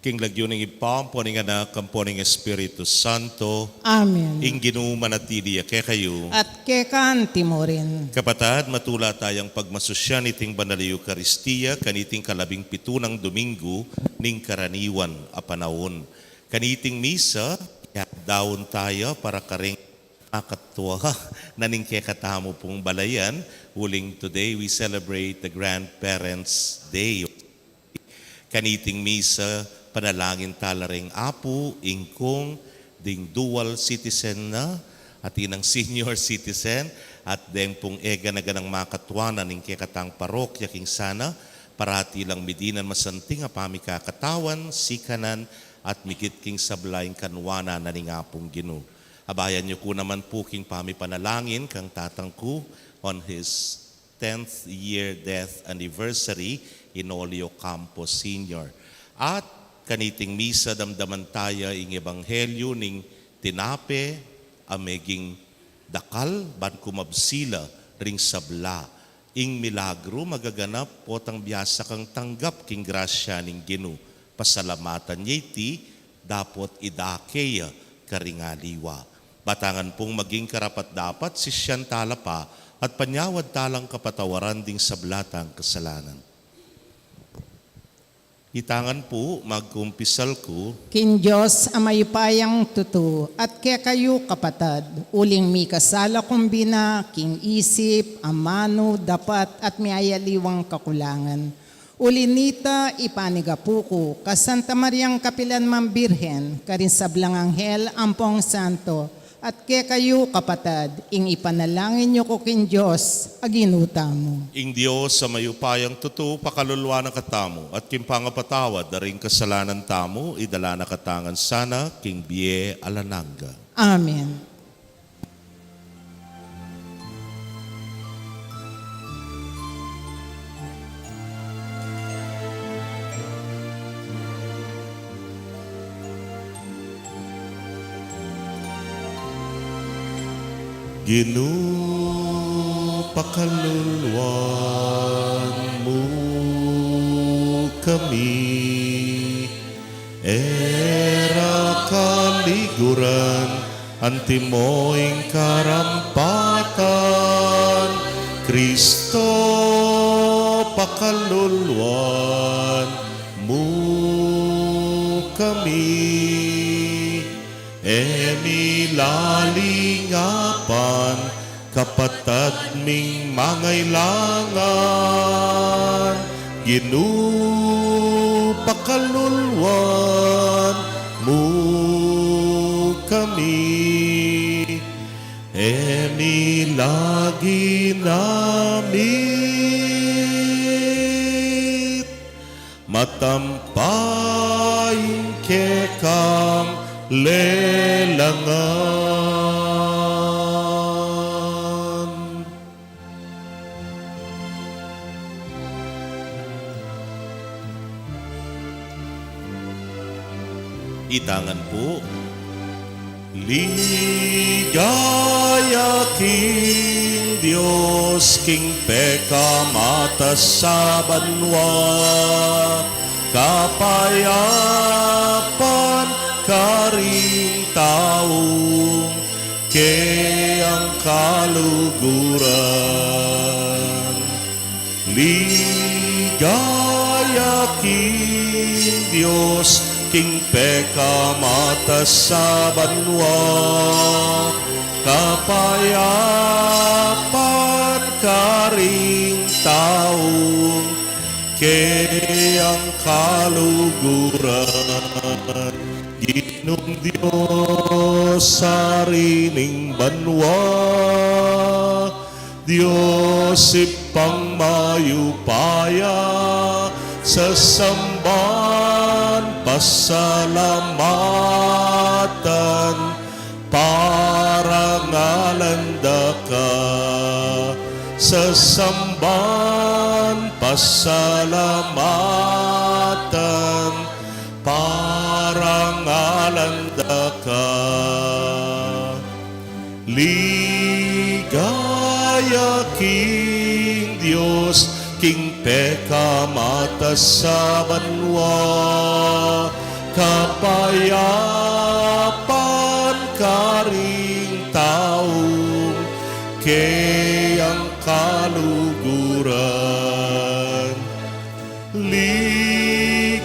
King lagyu ning Ibpa, ampo ning Anak, ampo ning Espiritu Santo. Amen. Ing Ginu manatili ya kekayu. At keka mu rin. Kapatad, matula tayang pagmasusyan iting Banal a Eukaristia, kaniting kalabing pitu nang Domingo ning karaniwan a panaun. Kaniting misa, yadaun taya para karing makatwa na ning kekatamu pung balayan, uling today we celebrate the Grandparents' Day. Kaniting misa, panalangin tala ring Apu, ing kung ding dual citizen na, atin nang senior citizen, at deng pung e gana-ganang makatwa na ning kekatang parokya king sana, parati lang midinan masanting a pamikakatawan, sikanan, at migit king sabla ing kanwanan na ning Apung Ginu. Abayan yu ku naman pu king pamipanalangin kang tatang ku on his tenth year death anniversary, in Olio Campo Senior. At kaniting misa, damdaman taya ing ebanghelyo ning tinape a meging dakal ban kumabsila ring sabla. Ing milagru magaganap potang biasa kang tanggap king grasya ning Ginu. Pasalamatan ye iti, dapot idake ya karing aliwa. Batangan pung maging karapat-dapat, sisyan tala pa at panyawad talang kapatawaran ding sabla tang kasalanan. Itangan pu, magkumpisal ku. King Dios a mayupayang tutu, at kekayu kapatad, uling mikasala kung bina king isip, amanu, dapat, at miyayaliwang kakulangan. Uli nita, ipanigapu ku ka Santa Mariang kapilan mang Birhen, karing sablang anghel ampong santo, at kekayu kapatad, ing ipanalangin yu ku king Dios a Ginu tamu. Ing Dios a mayupayang tutu pakaluluan na katamu, at king pangapatawad da ring kasalanan tamu, idala na katamu ngan sana king bie alang angga. Amen. Ginu, pakaluluan mu kami, e ra kaliguran, antimo ing karampatan, Kristo, pakaluluan mu kami, e mi lalingapan, kapatad ming mangailangan, Ginu, pakaluluan mu kami, e mi lalingapan, matampa ing kekang lelangan. Itangan pu. Ligaya king Dios, king pekamatas a banua, kapayapan karing taung keyang kaluguran. Ligaya king Dios, king pekamatas a banua, kapayapan karing taung keyang kaluguran. Ginung Dios, Ari ning banua, Dios Ibpang mayupaya, sasamban, pasalamatan, parangalan da ka, sasamban, pasalamatan, parangalan da ka. Ligaya king Dios, king pekamatas a banua, Kapayapan karing taung keyang kaluguran. Ligaya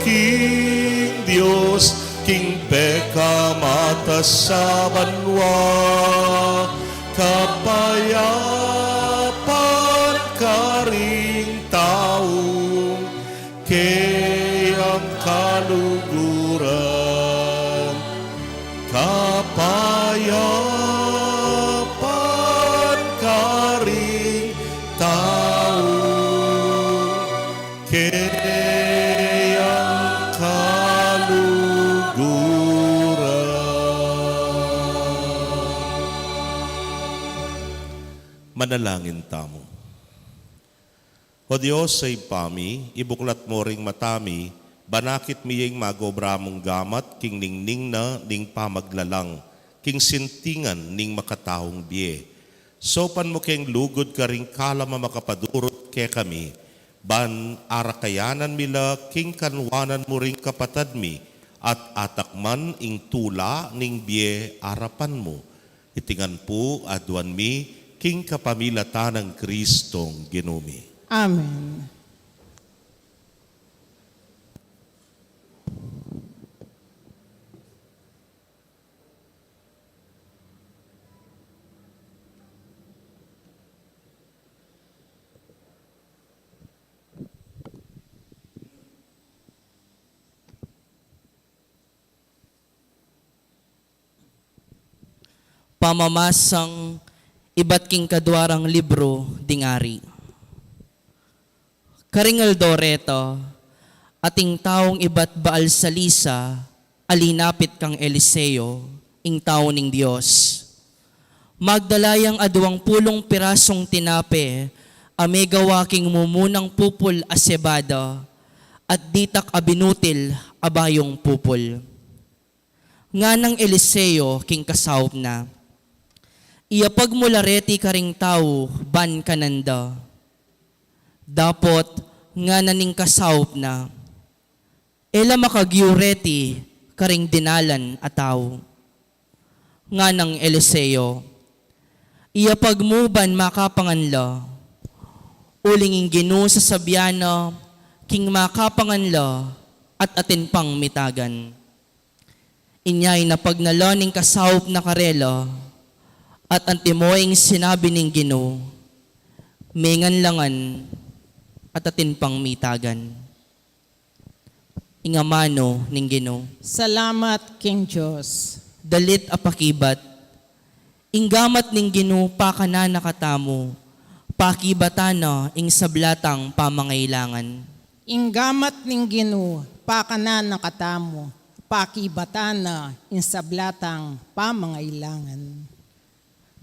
king Dios, king pekamatas a banua. Kapayapan karing taung keyang kaluguran. Kapayapan karing taung keyang kaluguran. Manalangin tamu. O Dios a Ibpa mi, ibuklat mu ring mata mi, banakit mi ya ing mag-obra mung gamat king ningning na ning pamaglalang king sintingan ning makataung bie. Saupan mu keng lugud karing kalam a makapadurut kekami, ban arakayanan mi la king kanwanan mu ring kapatad mi, at atakman ing tula ning bie arapan mu. Iti ngan pu aduan mi king kapamilatan nang Kristong Ginu mi. Amen. Pamamasang ibat king kadua rang libru ding Ari. Karing aldo reta, ating taung ibat Baal-salisa a linapit kang Eliseo, ing tau ning Dios. Magdala yang aduang pulung pirasung tinape a megawa king mumunang pupul a sebada, at ditak a binutil a bayung pupul. Nganang Eliseo king kasaup na, "Iyapag mu la reti karing tau ban kanan da." Dapot ngana ning kasaup na, "E la makagyu reti karing dinalan a tau." Nganang Eliseo, "Iyapag mu ban makapangan la, uling ing Ginu sasabian na king makapangan la at atin pang mitagan." Inya inapag na la ning kasaup na karela, at antimo ing sinabi ning Ginu, "Mengan la ngan at atin pang mitagan." Ing amanu ning Ginu. Salamat king Dios. Dalit a pakibat. Ing gamat ning Ginu pakanan na katamu, pakibatan na ing sabla tang pamangailangan. Ing gamat ning Ginu pakanan na katamu, pakibatan na ing sabla tang pamangailangan.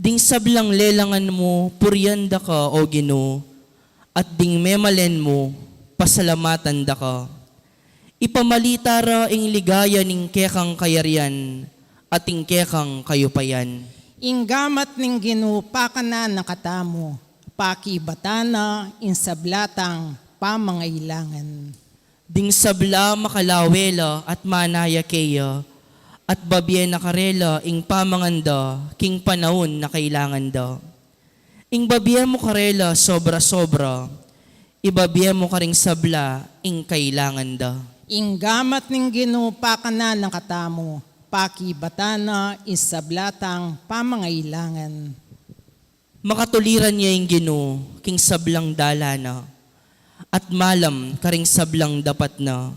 Ding sablang lelangan mu, purian da ka, O Ginu, at ding memalen mu, pasalamatan da ka. Ipamalita ra ing ligaya ning kekang kayarian at ing kekang kayupayan. Ing gamat ning Ginu pakanan na katamu, pakibatan na ing sabla tang pamangailangan. Ding sabla makalawe la at manaya keya, at babie na karela ing pamangan da king panaun a kailangan da. Ing babie mu karela sobra-sobra, ibabie mu karing sabla ing kailangan da. Ing gamat ning Ginu pakanan na katamu, pakibatan na ing sabla tang pamangailangan. Makatuliran ya ing Ginu king sablang dalan na, at malam karing sablang dapat na.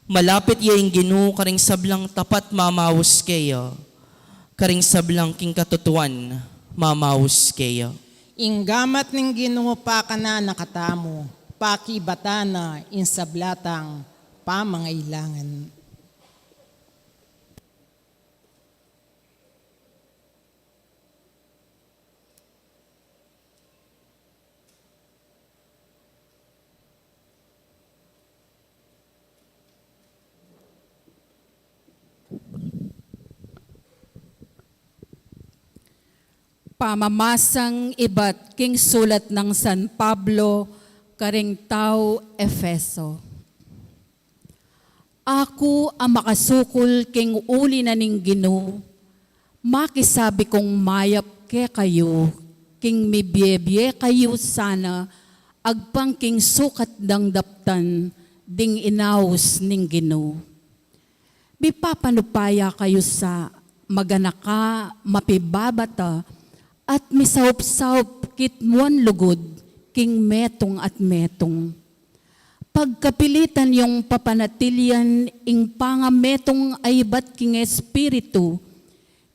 Malapit ya ing Ginu karing sablang tapat mamaus keya, karing sablang king katutuan mamaus keya. Ing gamat ning Ginu pakanan na katamu, pakibatan na ing sabla tang pamangailangan. Pamamasang ibat king sulat nang San Pablo karing tau Efeso. Aku a makasukul king uli na ning Ginu, makisabi kung mayap kekayu, king mibie-bie kayu sana agpang king sukat dang daptan ding inaus ning Ginu. Mipapanupaya kayu sa, maganaka, mapibabata, at misaup-saup kitmuan lugud king metung at metung. Pagkapilitan yung papanatilian ing pangametung a ibat king Espiritu,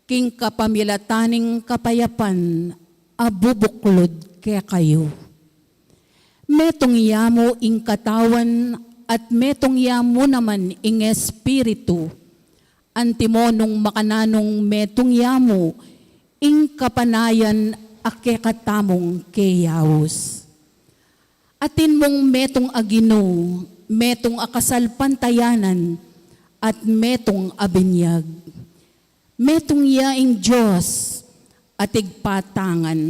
king kapamilatan ning kapayapan a bubuklud kekayu. Metung ya mu ing katawan at metung ya mu naman ing Espiritu, antimo nung makananu metung ya mu ing kapanayan a kekatamung keyaus. Atin mung metung a Ginu, metung a kasalpantayanan, at metung a binyag. Metung ya ing Dios a tigpatangan.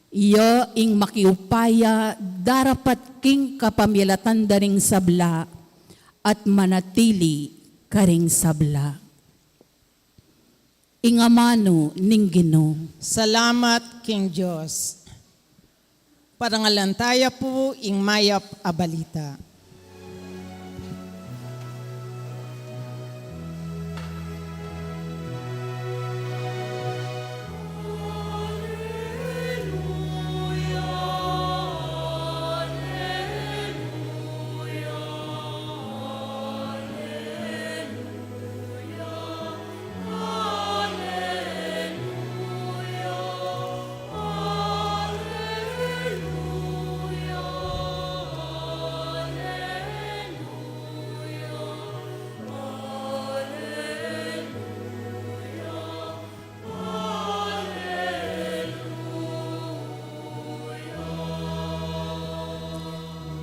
Iya ing makiupaya darapat king kapamilatan da ring sabla at manatili karing sabla. Ing amanu ning Ginu. Salamat king Dios. Parangalan taya pu ing mayap a balita.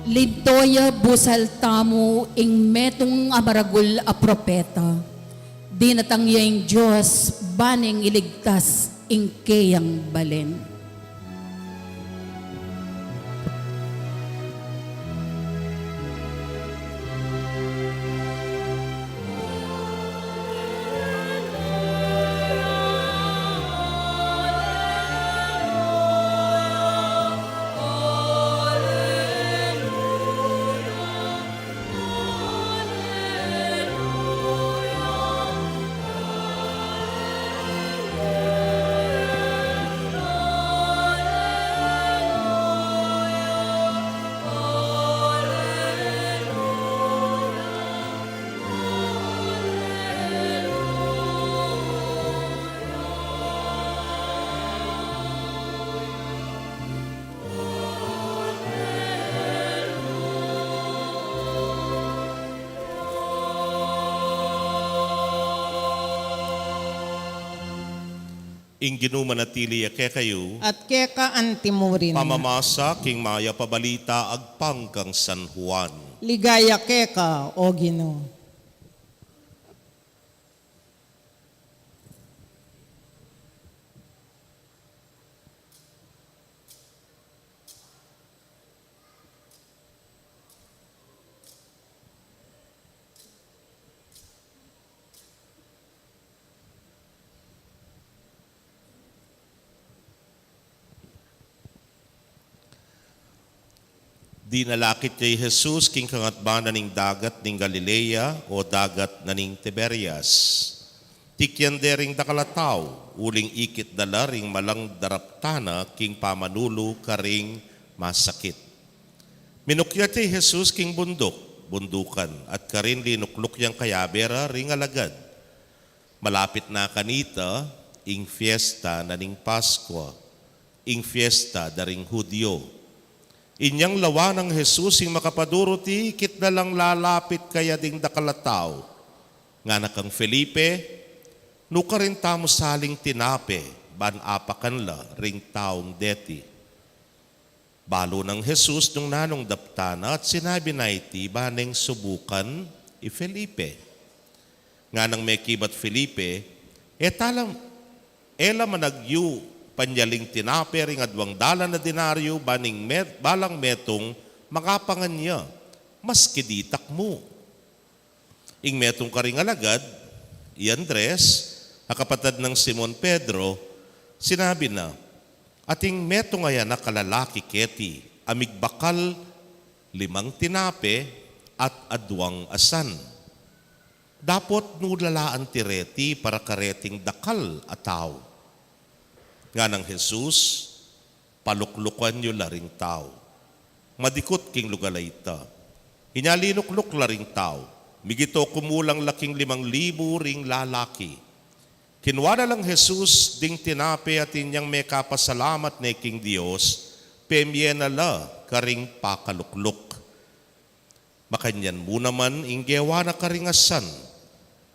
Linto ya busal tamu ing metung a maragul a propeta. Dinatang ya ing Dios ban ing iligtas ing keyang balen. Ing Ginu manatili ya kekayu. At keka antimurin. Pamamasa king mayap a balita agpang kang San Juan. Ligaya keka, O Ginu. Dinalakit ya i Jesus king kangatbanan ning dagat ning Galilea o dagat na ning Tiberias. Tikyan de ring dakal a tau, uling ikit da la ring malang daraptan na king pamanulu karing masakit. Minukyat ya i Jesus king bunduk, bundukan, at karin linukluk yang kayabe ra ring alagad. Malapit na kanita ing fiesta na ning Paskua, ing fiesta da ring Judio. Inyang lawan nang Jesus ing makapadurut, ikit na lang lalapit kaya ding dakal a tau. Ngana kang Felipe, "Nukarin tamu saling tinape, ban apakan la ring taung deti." Balu nang Jesus nung nanung daptan na at sinabi na iti, "Ba neng subukan i Felipe?" Nganang mekibat Felipe, "E tala, e la managyu panyaling tinape ring adwang dalan a denaryo, ba ning met-, balang metung makapangan ya, maski ditak mu." Ing metung karing alagad, i Andres, a kapatad nang Simon Pedro, sinabi na, "Ating metung a anak a lalaki keti a migbakal limang tinape at aduang asan. Dapot nu la la anti reti para kareting dakal a tau?" Nganang Jesus, "Paluklukan yu la ring tau." Madikut king lugal a ita. Inya linukluk la ring tau. Migit o kumulang la king limang libu ring lalaki. Kinua na lang Jesus ding tinape at inyang mekapasalamat ne king Dios, pemie na la karing pakalukluk. Makanyan mu naman ing gewa na karing asan.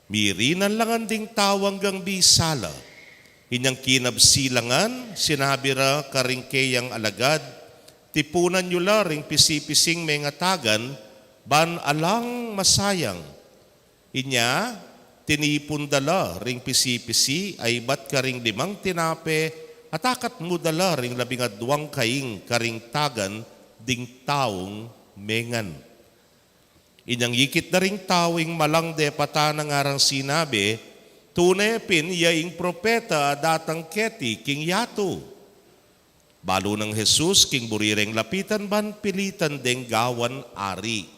Mirinan la ngan ding tau anggang bisa la. Inyang kinabsi la ngan, sinabi ra karing keyang alagad, "Tipunan yu la ring pisi-pising mengatagan, ban alang masayang." Inya, tinipun da la ring pisi-pisi a ibat karing limang tinape, at akatmu da la ring labing aduang kaing karing tagan ding taung mengan. Inyang ikit da ring tau ing malang depatan a ngarang sinabi, "Tune pin ya ing propeta a datang keti king yatu." Balu nang Jesus king buri reng lapitan ban pilitan deng gawan ari.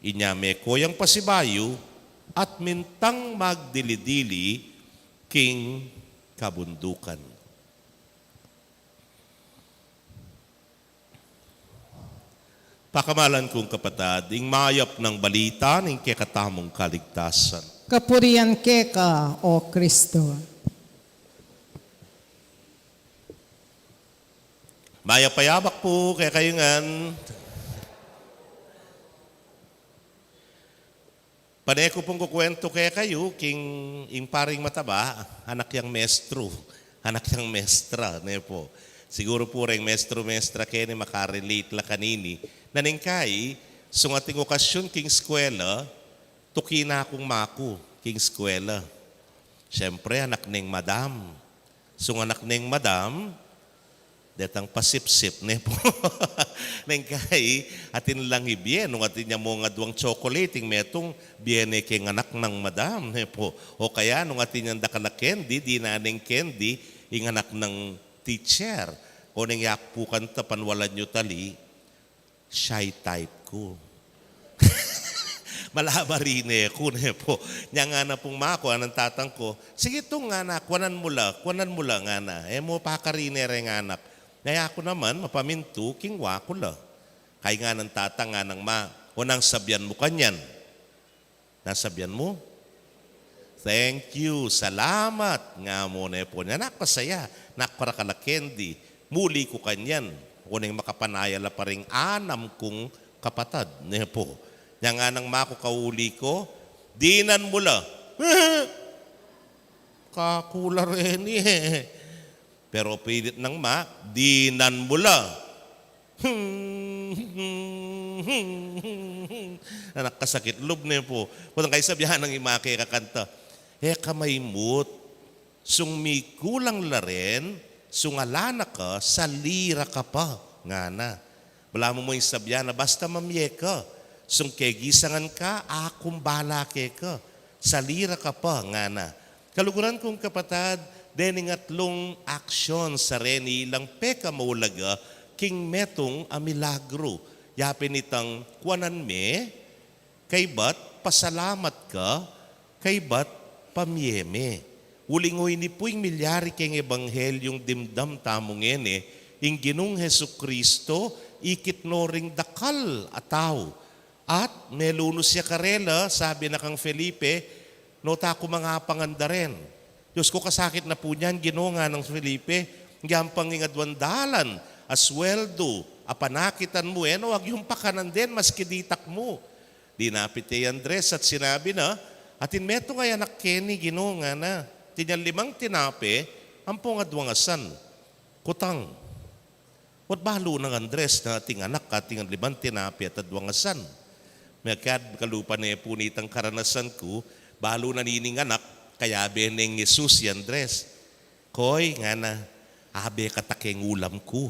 Inya meko yang pasibayu at mintang magdili-dili king kabundukan. Pakamalan kung kapatad, ing mayap nang balita ning kekatamung kaligtasan. Kapurian keka, O Kristo. Mayap a yabak pu kekayu ngan. Pane ku pung kukuwentu kekayu king ing paring mataba, anak yang mestru, anak yang mestra, ne pu. Siguru pu reng mestru-mestra keni makarelate la kanini. Naningkai, sung ating okasyun king eskwela, tuki na kung maku king eskwela. Siyempre, anak neng madam. Sung anak neng madam, detang pasipsip, ne pu. Neng kai, atin lang ibie, nung atin ya mung aduang chocolate, ing metung, bie ne keng anak nang madam, ne pu. O kaya, nung atin yang dakal a candy, dina neng candy, ing anak nang teacher. O neng yakpukan ta, panwalan yu tali, shy type ku. Malabar ine ku, ne pu. Nya ngana pung maku, nganang tatang ku, "Sige tung," ngana, "kuanan mu la, kuanan mu la," ngana. E mu pakarine reng anak. Nya aku naman, mapamintu, kingua ku la. Kai nganang tatang, nganang ma, "O nang sabian mu kanyan?" Nang sabian mu? "Thank you, salamat," nga mu, ne pu. Nya nakasaya, nakparakal a candy. Muli ku kanyan, o neng makapanaya la pa ring anam kung kapatad, ne pu. Nya nganang maku kauli ku, "Dinan mu la." Kaku la reni e. Pero pilit nang ma, "Dinan mu la." Anak kasakit lub, ne pu. Kutang kai sabian nang ima kekang kanta, "E ka maimut, sung migulang la ren, sung ala na ka, sali ra ka pa," ngana. Balamu mu ing sabian na basta mamie ka, sung kegisangan ka, akung bala keka, sali ra ka pa, ngana. Kaluguran kung kapatad, dening atlung aksyon sa reni ilang pekamaulaga king metung a milagru. Ya pin itang kuanan me, kaybat pasalamat ka, kaybat pamie me. Uling o ini pu ing milyari keng ebanghelyung dimdam tamu ngeni, ing Ginung Jesucristo, ikit no ring dakal a tau. At melunus ya karela, sabi na kang Felipe, "Nota ku mangapangan da ren." "Dios ku, kasakit na pu niyan, Ginu," nganang Felipe, "ngyang pang ing aduang dalan a sweldu a panakitan mu, e no agyung pakanan den maski ditak mu." Dinapit ya i Andres at sinabi na, "Atin metung a anak keni, Ginu," ngana, "atin yang limang tinape ampong aduang asan." Kutang, ot balu nang Andres na atin anak atin limang tinape at aduang asan. Mekad kalupa ne pu nitang karanasan ku, balu na nining anak, kayabe neng Jesus i Andres. "Koy," ngana, "abe kata keng ulam ku.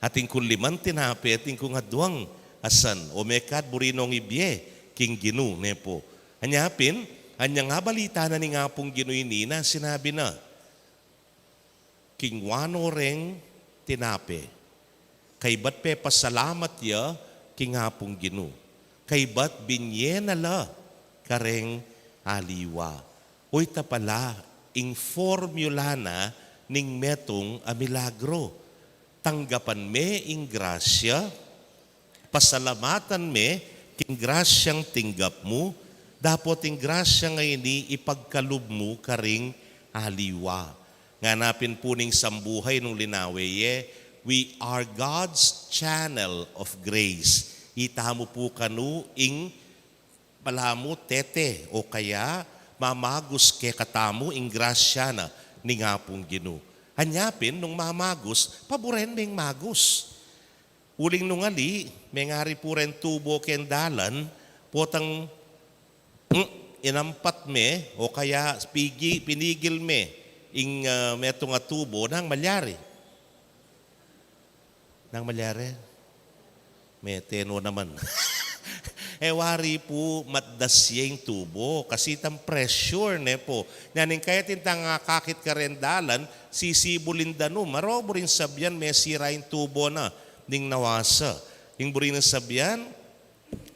Atin kung limang tinape, atin kung aduang asan. O mekad buri nong ibie king Ginu," ne pu. Anya pin, anyang abalita na ning Apung Ginu ini na sinabi na, kingwa no reng tinape, kaybat pepasalamat ya king Apung Ginu, kaybat binye na la kareng aliwa. O, ita pala ing formula na ning metung a milagro. Tanggapan me ing grasya, pasalamatan me king grasyang tinggap mu, dapot ing grasya ngeni ipagkalub mu karing aliwa. Ngana pin pu ning sambuhay nung linawe ye, "We are God's channel of grace." Itamu pu kanu ing balamu tete o kaya mamagus kekatamu ing grasya na ning Apung Ginu. Anya pin nung mamagus, paburen meng magus. Uling nung ali, mengari pu reng tubo keng dalan, potang, mm, inampat me, o kaya pigi-, pinigil me ing, ah, metung a tubo, nanu ing malyari? Nanu ing malyari? Mete no naman. E wari pu, matdas ya ing tubo, kasi itang pressure, ne pu. Nyaning kaya atin tang akakit kareng dalan, sisibulin da nu, maro buring sabyan, mesira ing tubo na ning nawasa. Ing buri nang sabyan,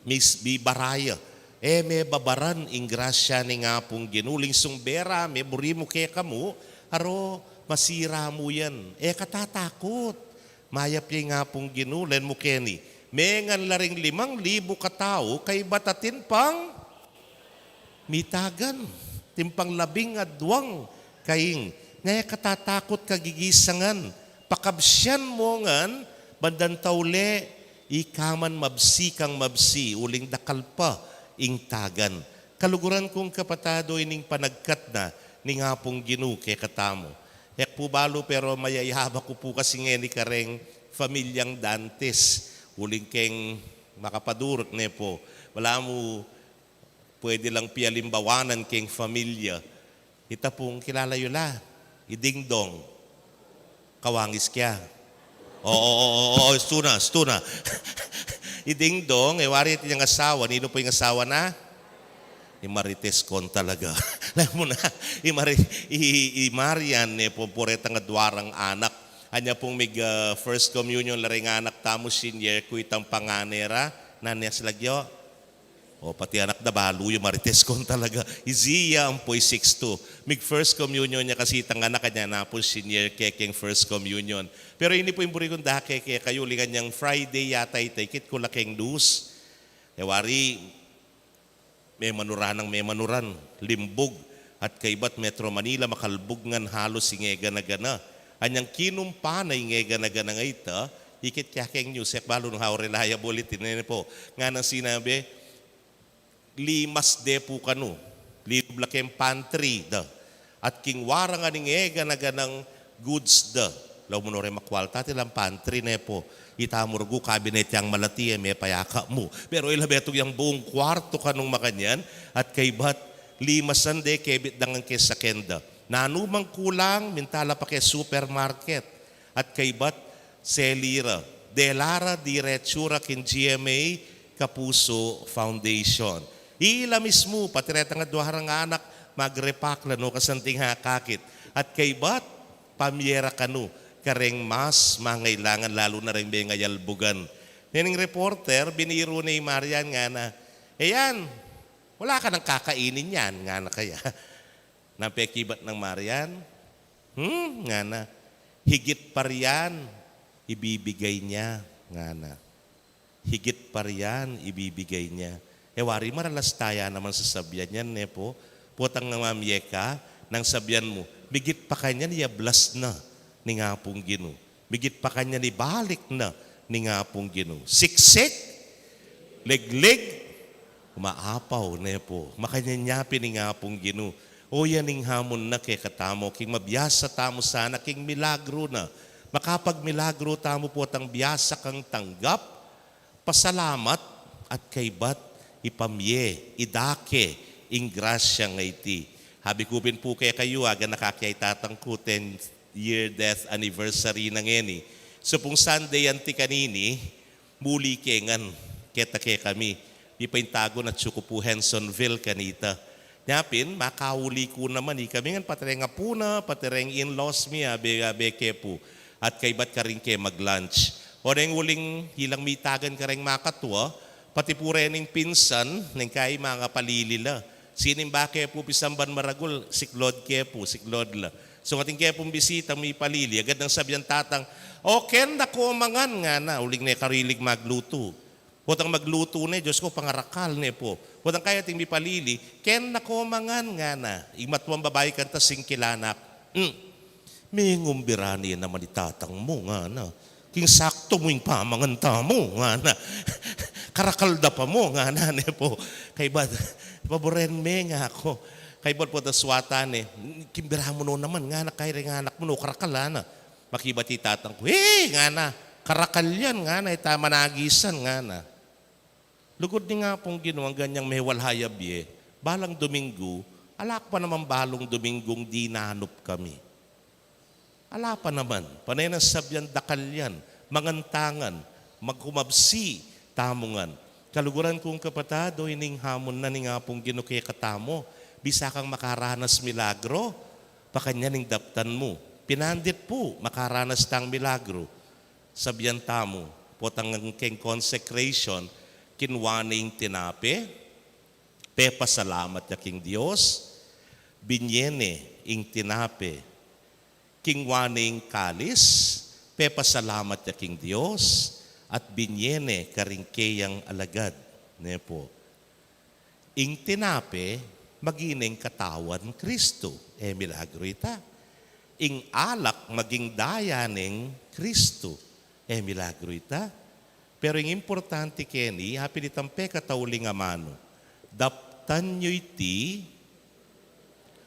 mis-, bibaraya. E me babaran ing grasya ning Apung Ginu. Uling sung bera me, buri mu kekamu, aro, masira mu yan. E ka tatakut. Mayap ya ing Apung Ginu, len mu keni. Mengan la ring limang libu katau, kaybat atin pang mitagan, atin pang labing adwang kaing. Nya e ka tatakut kagigisangan, pakabsian mu ngan, bandang tauli, ika man mabsi kang mabsi, uling dakal pa ing tagan. Kaluguran kung kapatad, o ining panagkat na ning Apung Ginu kekatamu. E ku pu balu, pero mayayaba ku pu kasi ngeni kareng pamilyang Dantes. Uling keng makapadurut, ne pu. Balamu pwede lang pialimbawanan keng pamilya. Ita pung kilala yu la, i Dingdong. Kawangis kya? Oo, oo, oo, oo, istu na, istu na. I Dingdong, e wari atin yang asawa, ninu pu ing asawa na? I Marites kon talaga. Alam mo na, i, Mari, i, i Marian, ne pu, pure tang adwa rang anak. Anya pung mig, ah, first communion la ring anak tamu, senior ku itang pangane ra, nanu ya si lagyu? O, pati anak da balu yu, Marites kon talaga. I Zia ampo i six two. Mig first communion ya kasi itang anak, anya na pu senior ke keng first communion. Pero ini pu ing buri kung dake kekayu, uling anyang Friday yata ita, ikit ku la keng news. E wari, memanuran nang memanuran, limbug, at kaybat Metro Manila, makalbug ngan halos ing e gana-gana. Anyang kinumpa na ing e gana-gana a ita, ikit kaya keng news, e ku balu nung how reliable iti, ne pu. Nganang sinabi, limas de pu kanu, linub la keng pantry da. At kingwa ra ngan ing e gana-ganang goods da. Lau mu no reng makwalta, atin lang pantry, ne pu. Ita mu rugu kabinet yang malati, e me payaka mu. Pero ila betung yang buung kwartu kanung makanyan, at kaybat limasan de kebit da ngan keng saken da. Nanu mang kulang, minta la pa keng supermarket. At kaybat, seli ra, dela ra diretsu ra king G M A Kapuso Foundation. Ila mismu, pati retang adwa rang anak, mag-repack la no kasanting akakit. At kaybat, pamye ra kanu kareng mas mangailangan, lalu na reng mengayalbugan. Nening reporter, biniru ne i Marian, ngana, "E yan, wala ka nang kakainin yan," ngana kaya. Nanu ing pekibat nang Marian? Hmm, ngana. "Higit pa riyan, ibibigay niya," ngana. "Higit pa riyan, ibibigay niya." E wari, maralas taya naman sasabian yan, ne pu. Potang mamye ka, nang sabian mu, "Migit pa kanyan, iablas na ning Apung Ginu. Migit pa kanyan, ibalik na ning Apung Ginu." Siksik, liglig, umaapaw, ne pu. Makanyan ya pin ing Apung Ginu. O, yan ing hamon na kekatamu, king mabiasa tamu sana king milagru na. Makapagmilagru tamu potang biasa kang tanggap, pasalamat, at kaybat ipamye, idake ing grasya a iti. Habi ku pin pu kekayu, aganaka kaya i tatang ku, ten year death anniversary na ngeni. So pung Sunday anti kanini, muli ke ngan, keta kekami. Mipaintagun atyu ku pu Hensonville kanita. Nya pin, makauli ku naman, ikami ngan pati reng apu na, pati reng in-laws mi, abe, abe ke pu. At kaybat karin ke mag-lunch. O neng uling ilang mitagan kareng makatua, pati pu rening pinsan, neng kai mangapalili la. Sinimba ke pu pisamban maragul, siklod ke pu, siklod la. So, atin ke pung bisitang mipalili, agad nang sabian tatang, "O, ken na ko mangan," ngana, uling ne karilig maglutu. Potang maglutu ne, Dios ku, pangarakal ne pu. Potang kaya ating mipalili, "Ken na ko mangan," ngana. Ing matuang babai kanita singkil anak. Hmm. Mengumbira ne naman i tatang mu, ngana. King saktu mu ing pamangan tamu, ngana. Karakal da pa mu, ngana ne pu. Kaybat, paburen me, ngaku. Kaybat potang swatan ne, "Kimbira mu no naman," ngana, "kaya reng anak mu no karakal," ngana. Makibat i tatang ku, "Eh," ngana, "karakal yan," ngana, "ita managisan," ngana. Lugud ning Apung Ginu, anggang mewalha ya bie, balang Dominggu, ala ku pa naman balung Dominggung dinanup kami. Ala pa naman, pane nang sabian dakal yan, mangan ta ngan, magkumabsi tamu ngan. Kaluguran kung kapatad, o ining hamun na ning Apung Ginu kekatamu, bisa kang makaranas milagro, pakanyan ing daptan mu. Pinandit pu, makaranas tang milagro. Sabian tamu, potang keng consecration, kinua ne ing tinape, pepasalamat ya king Dios, binie ne ing tinape, kinua ne ing kalis, pepasalamat ya king Dios, at binie ne karing keyang alagad, ne pu. Ing tinape, maging katawan Kristu, e milagru ita. Ing alak, maging daya neng Kristu, e milagru ita. Pero ing importante keni, apin itang pekatauling amanu, daptan yu iti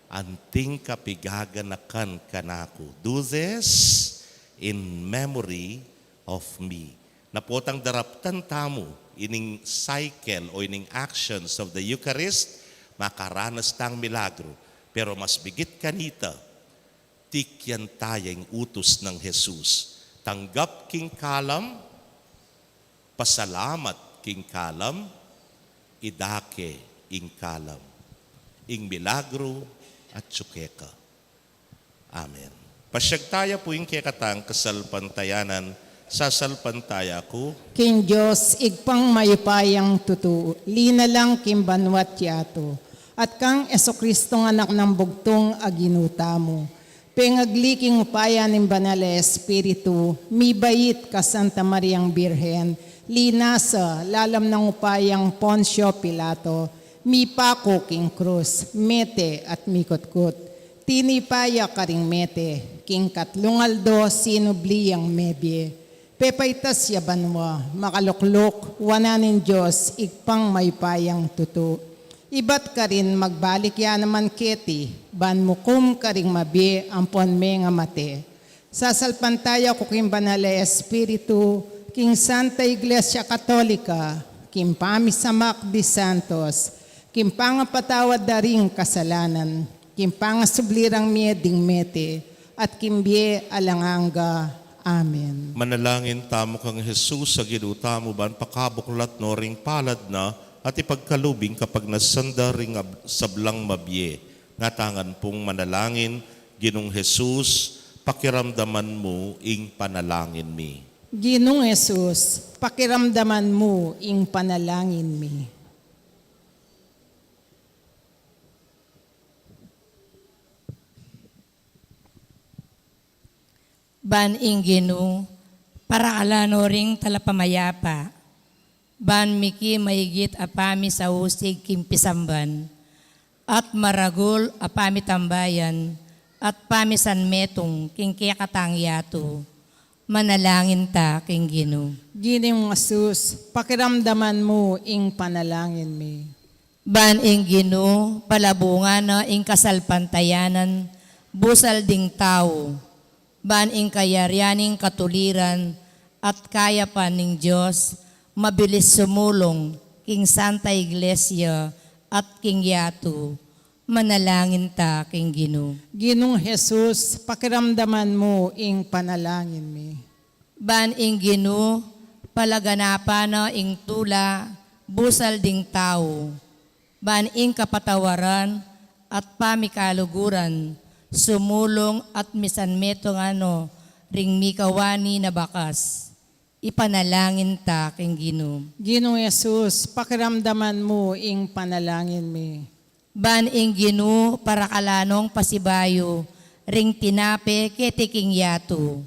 anting kapigaganakan kanaku. Do this in memory of me. Na potang daraptan tamu ining cycle o ining actions of the Eucharist, makaranas tang milagru. Pero mas bigit kanita, tikyan ta ya ing utus nang Jesus. Tanggap king kalam, pasalamat king kalam, idake ing kalam. Ing milagru atyu keka. Amen. Pasiag taya pu ing kekatang kasalpantayanan, sasalpantaya ku king Dios, Ibpang mayupayang tutu, linalang king banua't yatu, at kang Jesucristong Anak nang bugtung a Ginu tamu, pengagli king upaya ning Banal a Espiritu, mibait ka Santa Mariang Birhen, linasa lalam nang upayang Poncio Pilato, mipaku king krus, mete at mikutkut. Tinipa ya karing mete, king katlung aldo sinubli yang mebie. Pepaitas ya banua, makalukluk wanan ning Dios, Ibpang mayupayang tutu. Ibat karin magbalik ya naman keti, ban mukum karing mabie ampon mengamate. Sasalpantaya ku king Banal a Espiritu, king Santa Iglesia Katolika, king pamisamak di santos, king pangapatawad da ring kasalanan, king pangasubli rang mie ding mete, at king bie alang angga. Amen. Manalangin tamu kang Jesus a Ginu tamu, ban pakabuklat no ring palad na at ipagkalub ing kapagnasan da ring ab-, sablang mabie. Ngatamu ngan pung manalangin, Ginung Jesus, pakiramdaman mu ing panalangin mi. Ginung Jesus, pakiramdaman mu ing panalangin mi. Ban ing Ginu, parakalan no ring talapamayapa, ban miki maigit a pamisausig king pisamban, at maragul a pamitambayan, at pamisanmetung king kekatang yatu. Manalangin ta king Ginu. Ginung Jesus, pakiramdaman mu ing panalangin mi. Ban ing Ginu, palabungan na ing kasalpantayanan, busal ding tau. Ban ing kayarian ning katuliran at kayapan ning Dios, mabilis sumulung king Santa Iglesia at king yatu. Manalangin ta king Ginu. Ginung Jesus, pakiramdaman mu ing panalangin mi. Ban ing Ginu, palaganapan na ing tula busal ding tau, ban ing kapatawaran at pamikaluguran sumulung at misan metung no ring mikawani na bakas. Ipanalangin ta king Ginu. Ginung Jesus, pakiramdaman mu ing panalangin mi. Ban ing Ginu parakalan nong pasibayu ring tinape keti king yatu.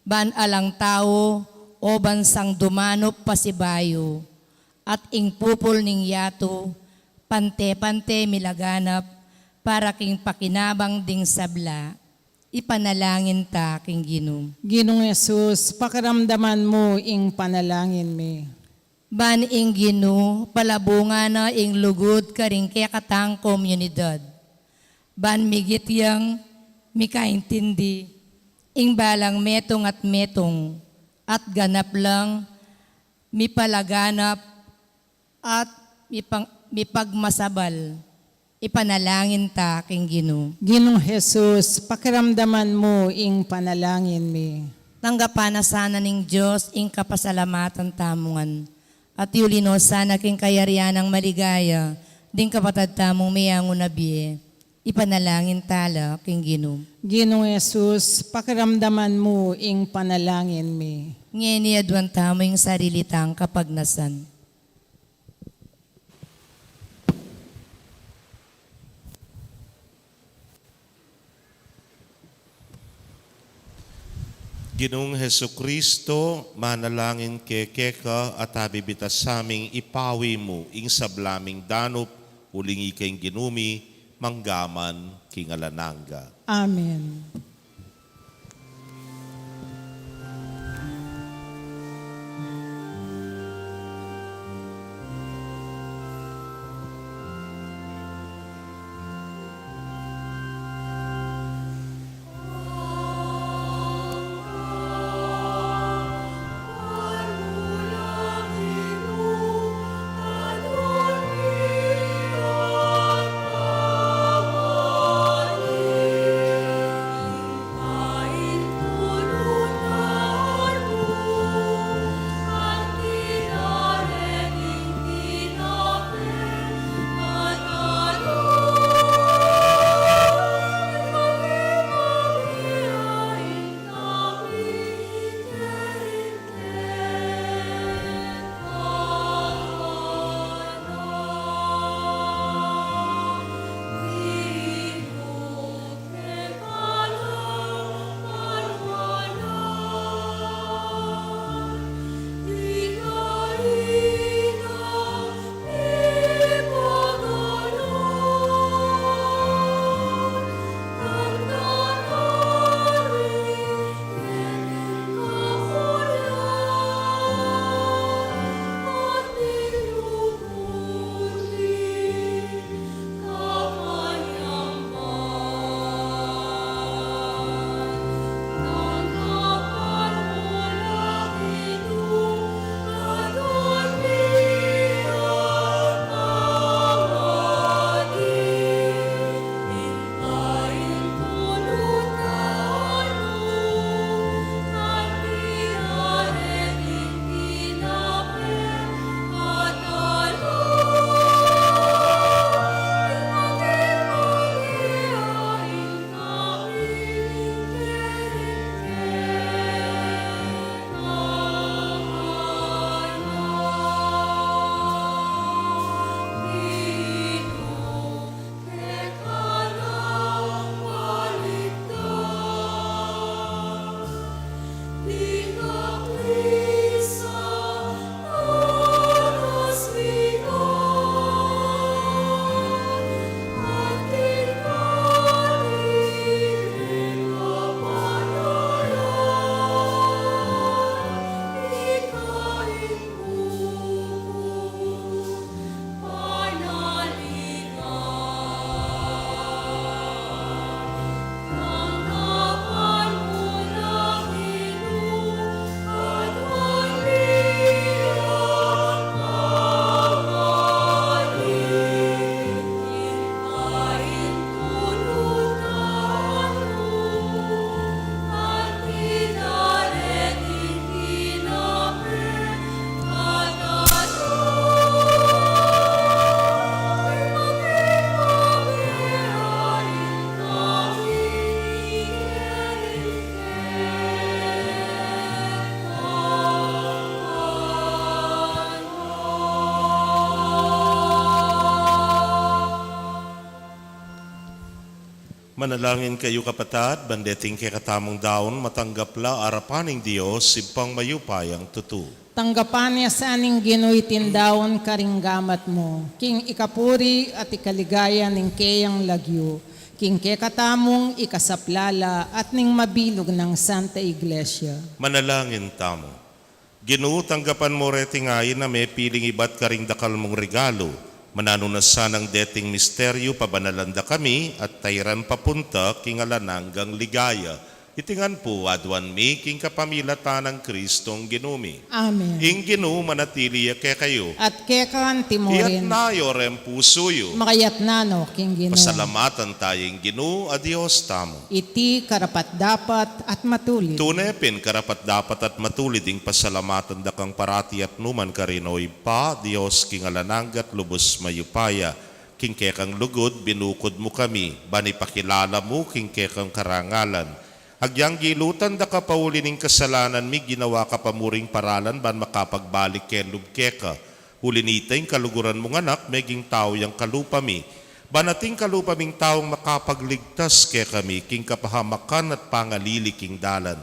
Ban alang tau o bansang dumanup pasibayu, at ing pupul ning yatu pante-pante milaganap para king pakinabang ding sabla. Ipanalangin ta king Ginu. Ginung Jesus, pakiramdaman mu ing panalangin mi. Ban ing Ginu palabungan na ing lugud karing kekatang komunidad. Ban migit yang mikaintindi ing balang metung at metung, at ganap lang mipalaganap at mipang-, mipagmasabal. Ipanalangin ta king Ginu. Ginung Jesus, pakiramdaman mu ing panalangin mi. Tanggapan na sana ning Dios ing kapasalamatan tamu ngan, at yuli no sana king kayarian nang maligaya ding kapatad tamung meyangu na bie. Ipanalangin ta la king Ginu. Ginung Jesus, pakiramdaman mu ing panalangin mi. Ngeni aduan tamu ing sarili tang kapagnasan. Ginung Jesucristo, manalangin ke keka at abibita saming ipawi mu ing sabla ming danup, uling ika ing Ginu mi, mangga man king alang angga. Amen. Manalangin kayu, kapatad, ban deting kekatamung daun matanggap la arapan ning Dios, Ibpang mayupayang tutu. Tanggapan na sa ning Ginu iting daun karing gamat mu, king ikapuri at ikaligaya ning keyang lagyu, king kekatamung ikasaplala at ning mabilug nang Santa Iglesia. Manalangin tamu. Ginu, tanggapan mu reting ain a mepiling ibat karing dakal mung regalu. Mananu na sanang deting misteryu pabanalan da kami at tairan papunta king alang anggang ligaya. Iti ngan pu aduan mi king kapamilatan nang Kristong Ginu mi. Amen. Ing Ginu manatili ya kekayu. At keka anti mu rin. Iyatas yu reng pusu yu. Makaiyatas no king Ginu. Pasalamatan taya ing Ginu a Dios tamu. Iti karapat-dapat at matulid. Tune pin karapat-dapat at matulid ing pasalamatan da kang parati at nukarin man, O Ibpa, Dios king alang angga at lubus mayupaya. King kekang lugud binukud mu kami, ban ipakilala mu king kekang karangalan. Agyang gilutan da ka pauli ning kasalanan mi, ginawa ka pa mu ring paralan ban makapagbalik king lub keka. Uli na nita ing kaluguran mung Anak, meging tau yang kalupa mi. Ban ating kalupa ming taung makapagligtas kekami king kapahamakan at pangalili king dalan.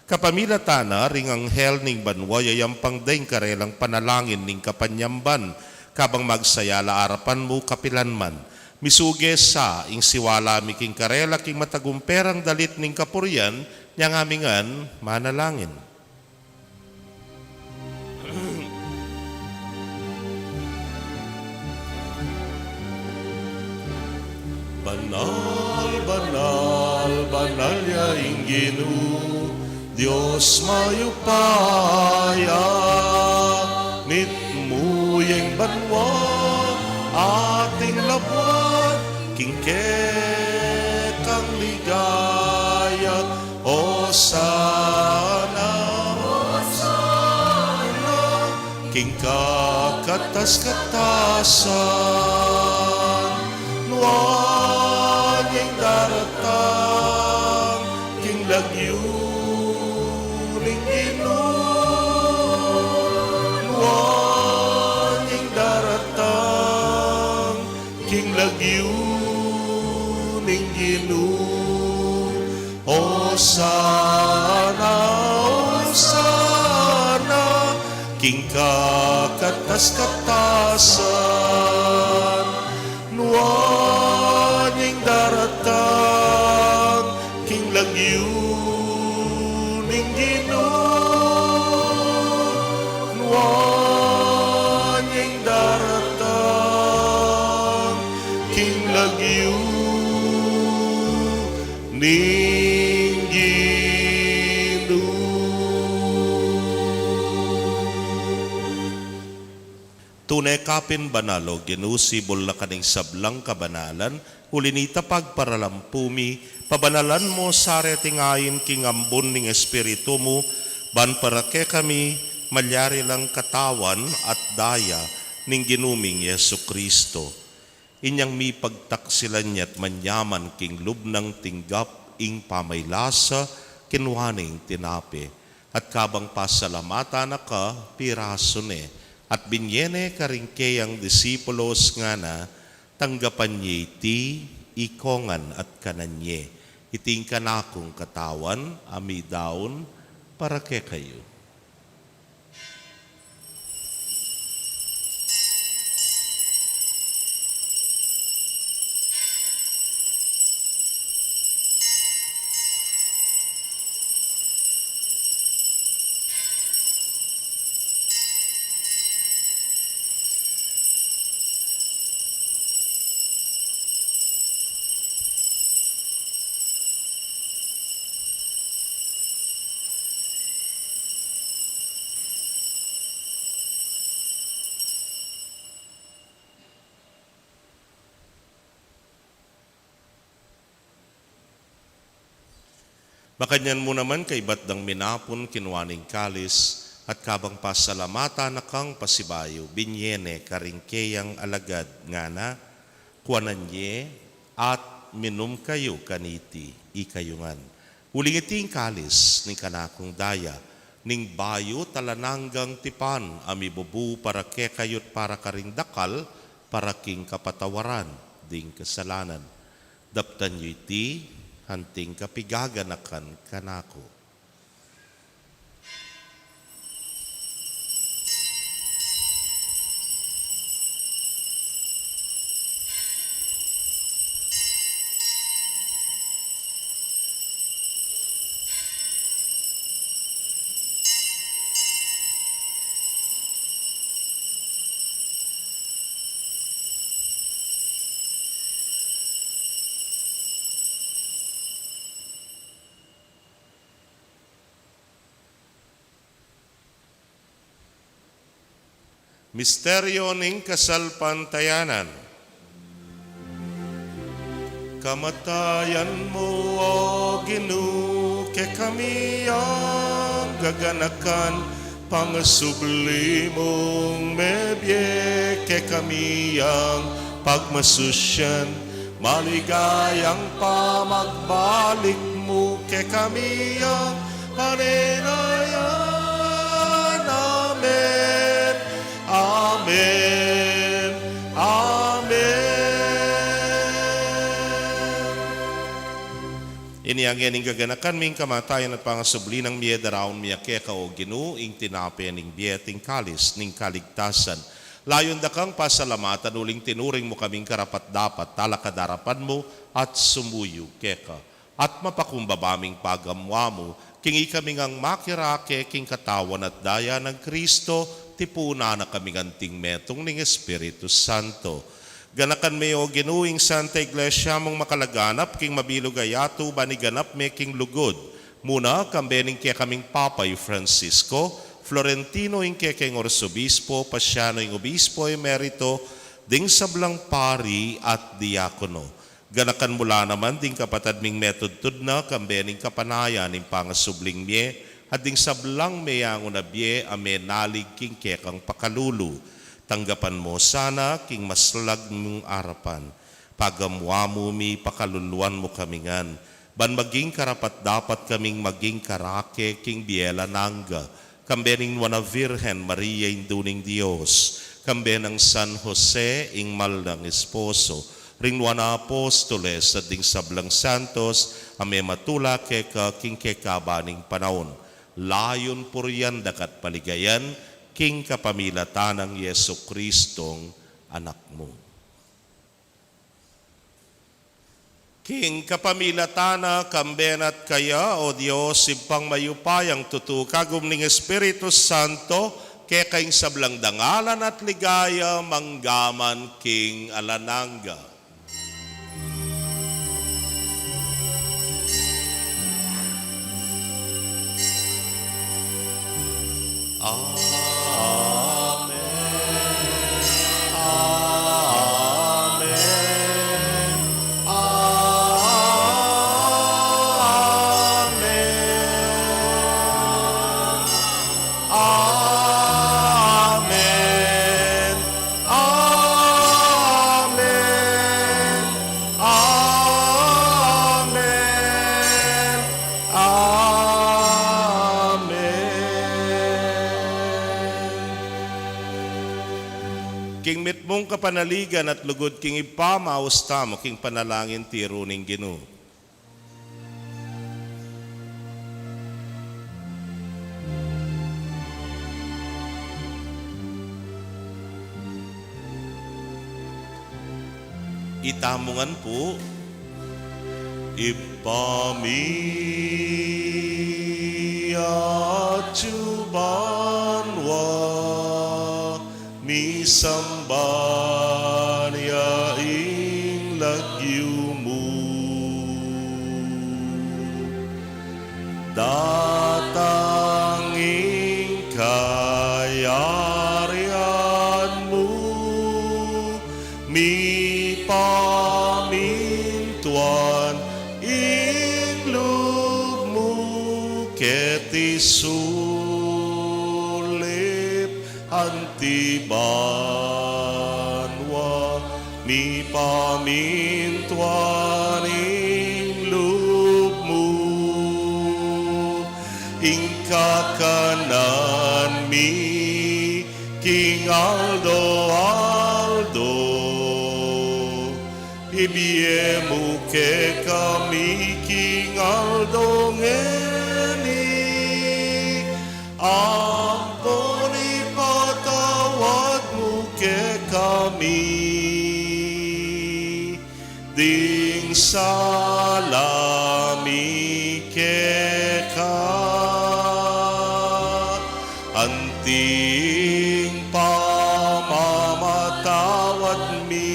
Kapamilatan na ring anghel ning banua, yayampang da ing karelang panalangin ning kapanyamban, kabang magsaya la arapan mu kapilan man. Misuge sa ing siwala mi king karela king matagumperang dalit ning kapurian, inya ngan mi ngan manalangin. Banal, banal, banal ya ing Ginu, Dios mayupaya. Mitmu ya ing banua at ing labuad king kekang ligaya. Osana, Osana king kakatas-katasan. Nuan ya ing daratang king lagyu ning Ginu. Nuan ya ing daratang king lagyu ning Ginu. Osana, Osana king kakatas-katasan. Nuan ya ing daratang king lagyu ning Ginu. Nuan ya ing daratang king lagyu ning Ginu. Tune ka pin banal, O Ginu, sibul na ka ning sablang kabanalan, uli na nita pagparalampu mi, pabanalan mu sa reting ain king ambun ning Espiritu mu, ban para kekami malyari lang katawan at daya ning Ginu ming Jesucristo. Inyang mipagtaksilan ya at manyaman king lub nang tinggap ing pamaylasa, kinua ne ing tinape, at kabang pasalamatan na ka, pirasu ne, at binye ne karing keyang disipulos, ngana: Tanggapan ye iti, ikongan at kanan ye. Iti ing kanakung katawan a midaun para kekayu. Makanyan mu naman, kaibat dang minapun, kinua ne ing kalis, at kabang pasalamatan na kang pasibayu, binye ne karing keyang alagad, ngana: Kuanan ye at minum kayu kaniti, ikayu ngan. Uling iti ing kalis ning kanakung daya, ning bayu at alang anggang tipan, a mibubu para kekayu at para karing dakal, para king kapatawaran ding kasalanan. Daptan yu iti, anting kapigaganakan kanaku. Misteryo ning kasalpantayanan. Kamatayan mu, O Ginu, kekami yang gaganakan, pangasubli mung mebie, kekami yang pagmasusyan, maligayang pamagbalik mu, kekami yang panenayan. Amen. Amen. Amen. Ini ing gaganakan mi, ing kamatayan at pangasubli nang mie, daraun mi keka, O Ginu, ing tinape ning bie at ing kalis ning kaligtasan. Layun da kang pasalamatan uling tinuring mu kaming karapat-dapat talakad king arapan mu at sumuyu keka. At mapakumbaba ming pagamuan mu, king ikami ngang makirake king katawan at daya nang Kristo, tipunan na kaming anting metung ning Espiritu Santo. Ganakan me, O Ginu, ing Santa Iglesia mung makalaganap king mabilug a yatu, ban iganap me king lugud. Muna, kambe ning kekaming Papa i Francisco, Florentino ing kekeng Arsobispo, Pasiano ing Obispo Emerito, ding sablang pari at diakono. Ganakan mu la naman ding kapatad ming metudtud na, kambe ning kapanayan ning pangasubling mie, at ding sablang meyangu na bie a menalig king kekang pakalulu. Tanggapan mu sana king maslag mung arapan. Pagamuan mu mi, pakaluluan mu kami ngan, ban maging karapat-dapat kaming maging karake king bie alang angga, kambe ning Nuan a Virgen Maria, Indu ning Dios, kambe nang San Jose, ing mal nang esposo, ring nuan a apostoles, at ding sablang santos a mematula keka king kekaba ning panaun. Layun purian daka at paligayan, king kapamilatan nang Jesucristong Anak mu. King kapamilatan na, kambe na at kaya, O Dios, Ibpang mayupayang tutu, kagum ning Espiritu Santo, keka ing sablang dangalan at ligaya, mangga man king alang angga. Amen. Amen. Amen. Amen. Amen. Amen. Amen. King mitmung kapanaligan at lugud king Ibpa, maus tamu king panalangin tiru ning Ginu. Itamu ngan pu. Ibpa mi, atsu ka banua, misamban ya ing lagyu mu. Datang ing kayarian mu, mipamintuan ing lub mu keti sulip anti banua, mipamintuan ing lub mu. Ing kakanan mi king aldo-aldo ibie mu kekami king aldo ngeni, ampon ipatawad mu kekami ding sala mi keka, anting pamamatawad mi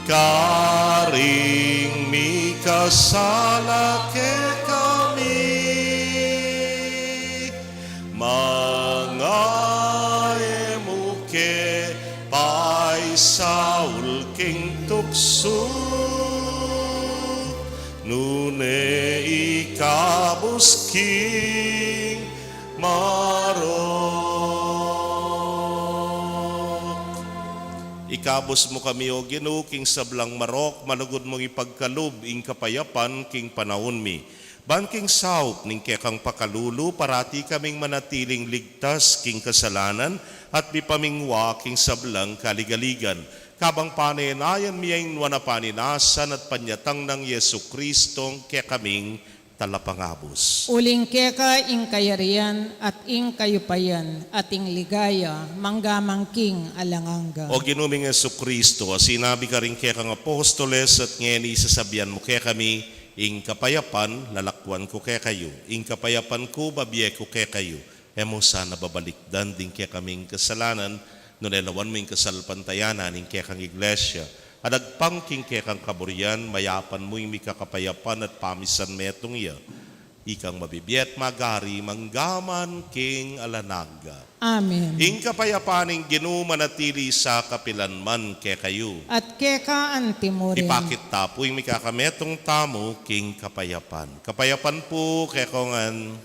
karing mikasala kekami. Manga e mu ke paisaul king tuksu, nune ikabus king marok. Ikabus mu kami, O Ginu, king sablang marok, malugud mung ipagkalub ing kapayapan king panaun mi. Ban king saup ning kekang pakalulu, parati kaming manatiling ligtas king kasalanan at mipamingwa king sablang kaligaligan. Kabang panenayan mi ing nuan a paninasa at panyatang nang Jesucristo a kekaming Talapangabus. Uling keka ing kayarian at ing kayupayan at ing ligaya mangga man king alang angga. O Ginu ming Jesucristo, a sinabi karing kekang apostoles, at ngeni sasabian mu kekami, ing kapayapan lalakwan ku kekayu, ing kapayapan ku babie ku kekayu. E mu sana babalikdan ding kekaming kasalanan, nune lawan mu ing kasalpantayanan ning kekang Iglesia. At agpang king kekang kaburian, mayapan mu ing mikakapayapan at pamisan metung ya. Ikang mabibie at magari mangga man king alang angga. Amen. Ing kapayapan ning Ginu manatili sa kapilan man kekayu. At keka anti mu rin. Ipakit ta pu ing mikakametung tamu king kapayapan. Kapayapan pu kekongan.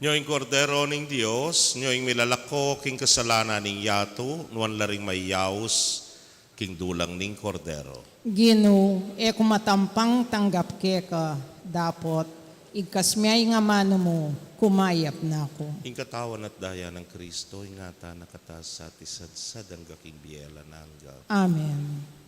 Nyo ing Kordero ning Dios, nyo ing milalako king kasalanan ning yatu, nuan la ring mayaus king dulang ning Kordero. Ginu, e ku matampang tanggap keka, dapot igkas me ing amanu mu, kumayap na ku. Ing katawan at daya nang Kristo, ingatan na katamu sa at isadsad angga king bie alang angga. Amen.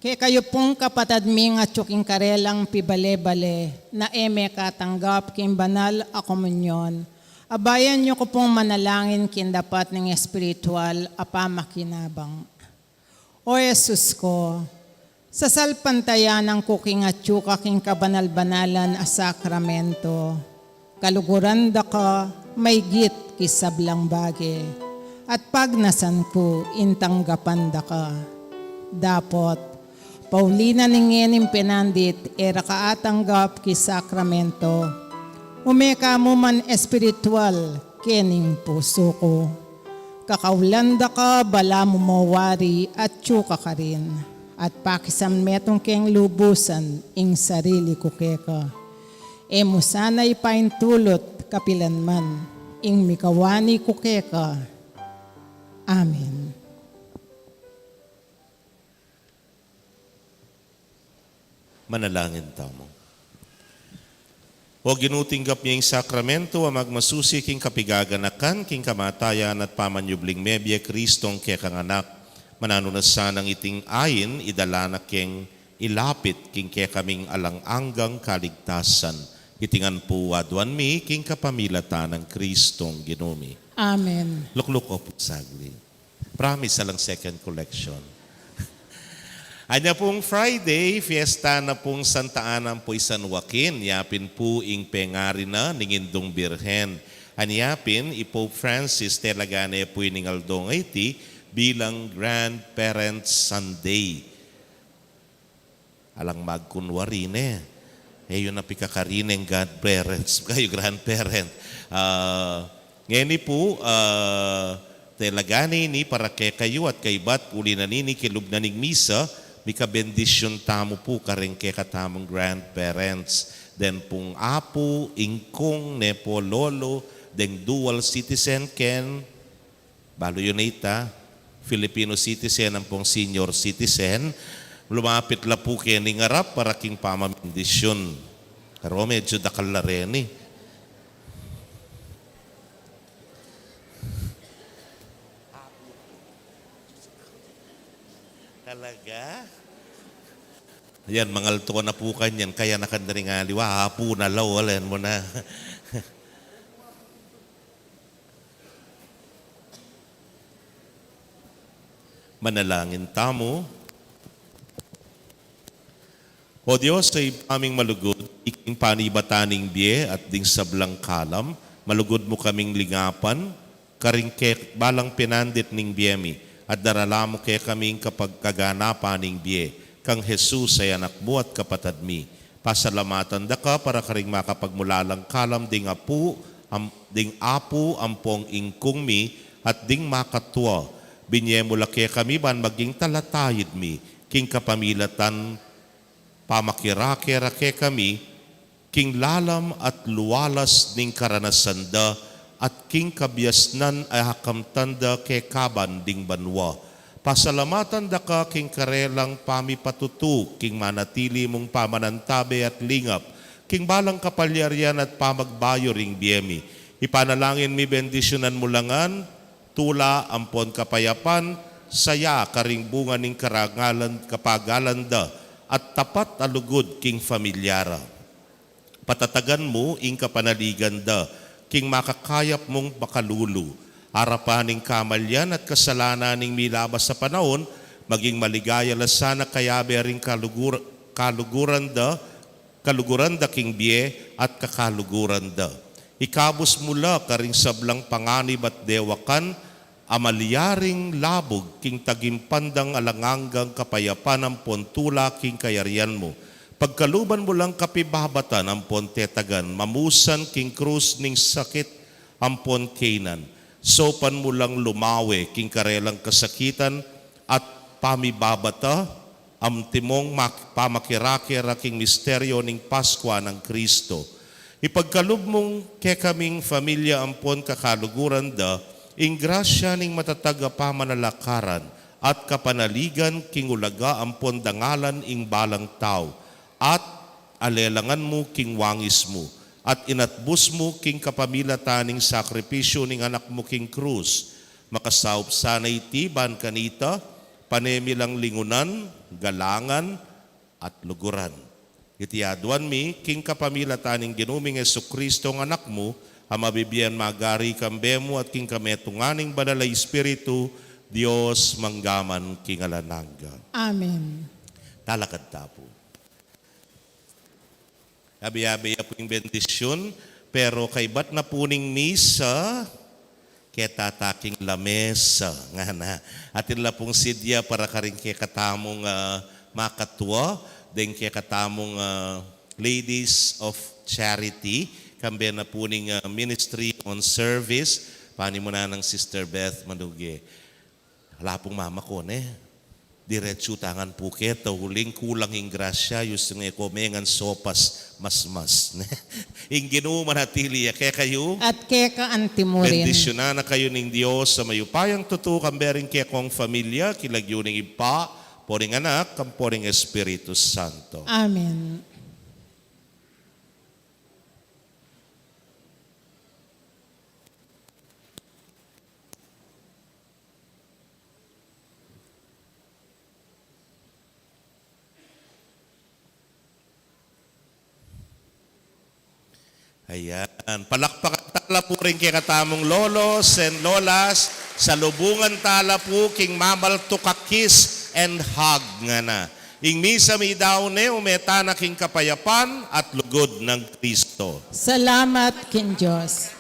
Kekayu pung kapatad ming atyu king karelang pibale-bale na e mekatanggap king banal a komunyon, abayan yu ku pung manalangin king dapat ning espiritual a pamakinabang. O Jesus ku, sasalpantayanan ku king atyu ka king kabanal-banalan a sakramento. Kaluguran da ka maygit king sablang bage, at pagnasan ku ing tanggapan da ka. Dapot, pauli na ning ngening penandit e ra ka atanggap king sakramento, ume ka mu man espiritual kening pusu ku. Kakaulan da ka balamu mo wari atyu ka karin, at pakisan metung keng lubusan ing sarili ku keka. E mu sana ipaintulut kapilan man ing mikawani ku keka. Amen. Manalangin tamu. O Ginu, tinggap mi ing sakramento a magmasusi king kapigaganakan, king kamatayan at pamanyubling mebie Kristong kekang Anak. Mananu na sanang iting ain idala na keng ilapit king kekaming alang anggang kaligtasan. Iti ngan pu aduan mi king kapamilatan nang Kristong Ginu mi. Amen. Lukluk ko pu saglit. Promise, alang second collection. Anya pung Friday, fiesta na pung Santa Ana ampo i San Joaquin, yapin pu ing pengari na ning Indung Birhen. Anya pin, i Pope Francis, telaga ne pu ining aldo a iti bilang Grandparents' Sunday. Alang magkunwari ne. E yu na pikakarin ing godparents, kayu grandparent. Ah, ngeni pu, ah, telaga ne ini para kekayu at kaybat, uli na nini kilub na ning misa, mikabendisyun tamu pu kareng kekatamung grandparents. Deng pung apu, ingkung, nepo, lolo, deng dual citizen ken Balu yu na ita, Filipino citizen ampong senior citizen, lumapit la pu keni ngarap para king pamabendisyun. Pero medyo dakal la reni. Talaga? Yan, mangalto na pu kanyan, kaya na kanda ring aliwa, apu na la, walen mu na. Manalangin tamu. O Dios, a Ibpa ming malugud, iking panibatan ning bie at ding sablang kalam, malugud mu kaming lingapan, karing ke-, balang pinandit ning bie mi, at darala mu kekami ing kapagkaganapan ning bie, kang Jesus a Anak mu at kapatad mi. Pasalamatan da ka para karing makapagmulalang kalam ding apu, am-, ding apu ampong ingkung mi, at ding makatua. Binye mu la kekami ban maging talatayid mi, king kapamilatan pamakirake ra kekami, king lalam at lualas ning karanasan da, at king kabiasnan a akamtan da kekaban ding banua. Pasalamatan da ka king karelang pamipatutu, king manatili mung pamanantabe at lingap, king balang kapalyarian at pamagbayu ring bie mi. Ipanalangin mi bendisyunan mu la ngan, tula ampon kapayapan, saya karing bunga ning karangalan, kapagalan da, at tapat a lugud king familia ra. Patatagan mu ing kapanaligan da, king makakayap mung makalulu. Arapan ning kamalian at kasalanan ning milabas a panaun, maging maligaya la sana kayabe ring kalugur-, kaluguran da, kaluguran da king bie at kakaluguran da. Ikabus mu la karing sablang panganib at dewakan, a malyaring labug king tagimpandang alang anggang kapayapan ampon tula king kayarian mu. Pagkaluban mu lang kapibabatan ampon tetagan, mamusan king krus ning sakit ampon kaynan. Saupan mu lang lumawe king karelang kasakitan at pamibabata, antimong mak-, pamakirake ra king misteryo ning Paskwa nang Kristo. Ipagkalub mung kekaming familia ampon kakaluguran da, ing grasya ning matatag a pamanalakaran at kapanaligan king ulaga ampon dangalan ing balang tau, at alelangan mu king wangis mu, at inatbus mu king kapamilatan ning sakripisyu ning Anak mu king krus. Makasaup sana iti ban kanita, pane mi lang lingunan, galangan, at luguran. Iti aduan mi, king kapamilatan ning Ginu ming Jesucristo, ing Anak mu, a mabibie magari kambe mu at king kametungan ning Banal a Espiritu, Dios mangga man king alang angga. Amen. Talakad ta pu. Abe-abe ya pu ing bendisyun, pero kaybat na pu ning misa, keta ta king lamesa, ngana. Atin la pung sidya para karing kekatamung, ah, makatua, deng kekatamung, ah, Ladies of Charity, kambe na pu ning, ah, Ministry on Service, pani mu na nang Sister Beth Manuge. Ala pung mama ko ne. Diretsu tangan pu keta uling kulang ing grasya, yus nge ko mengan sopas mas mas. Ne? Ing Ginu manatili ya kekayu. At keka antimurin. Bendisyunan na kayu ning Dios a mayupayang tutu, kambe ring kekong familia, king lagyu ning Ibpa, ampo ning Anak, ampo ning Espiritu Santo. Amen. Ayan. Palakpakan tala pu ring kekatamung lolos and lolas. Salubungan tala pu king mamaltuk a kiss and hug, ngana. Ing misa mi daun ne, ume tana king kapayapan at lugud nang Kristo. Salamat king Dios.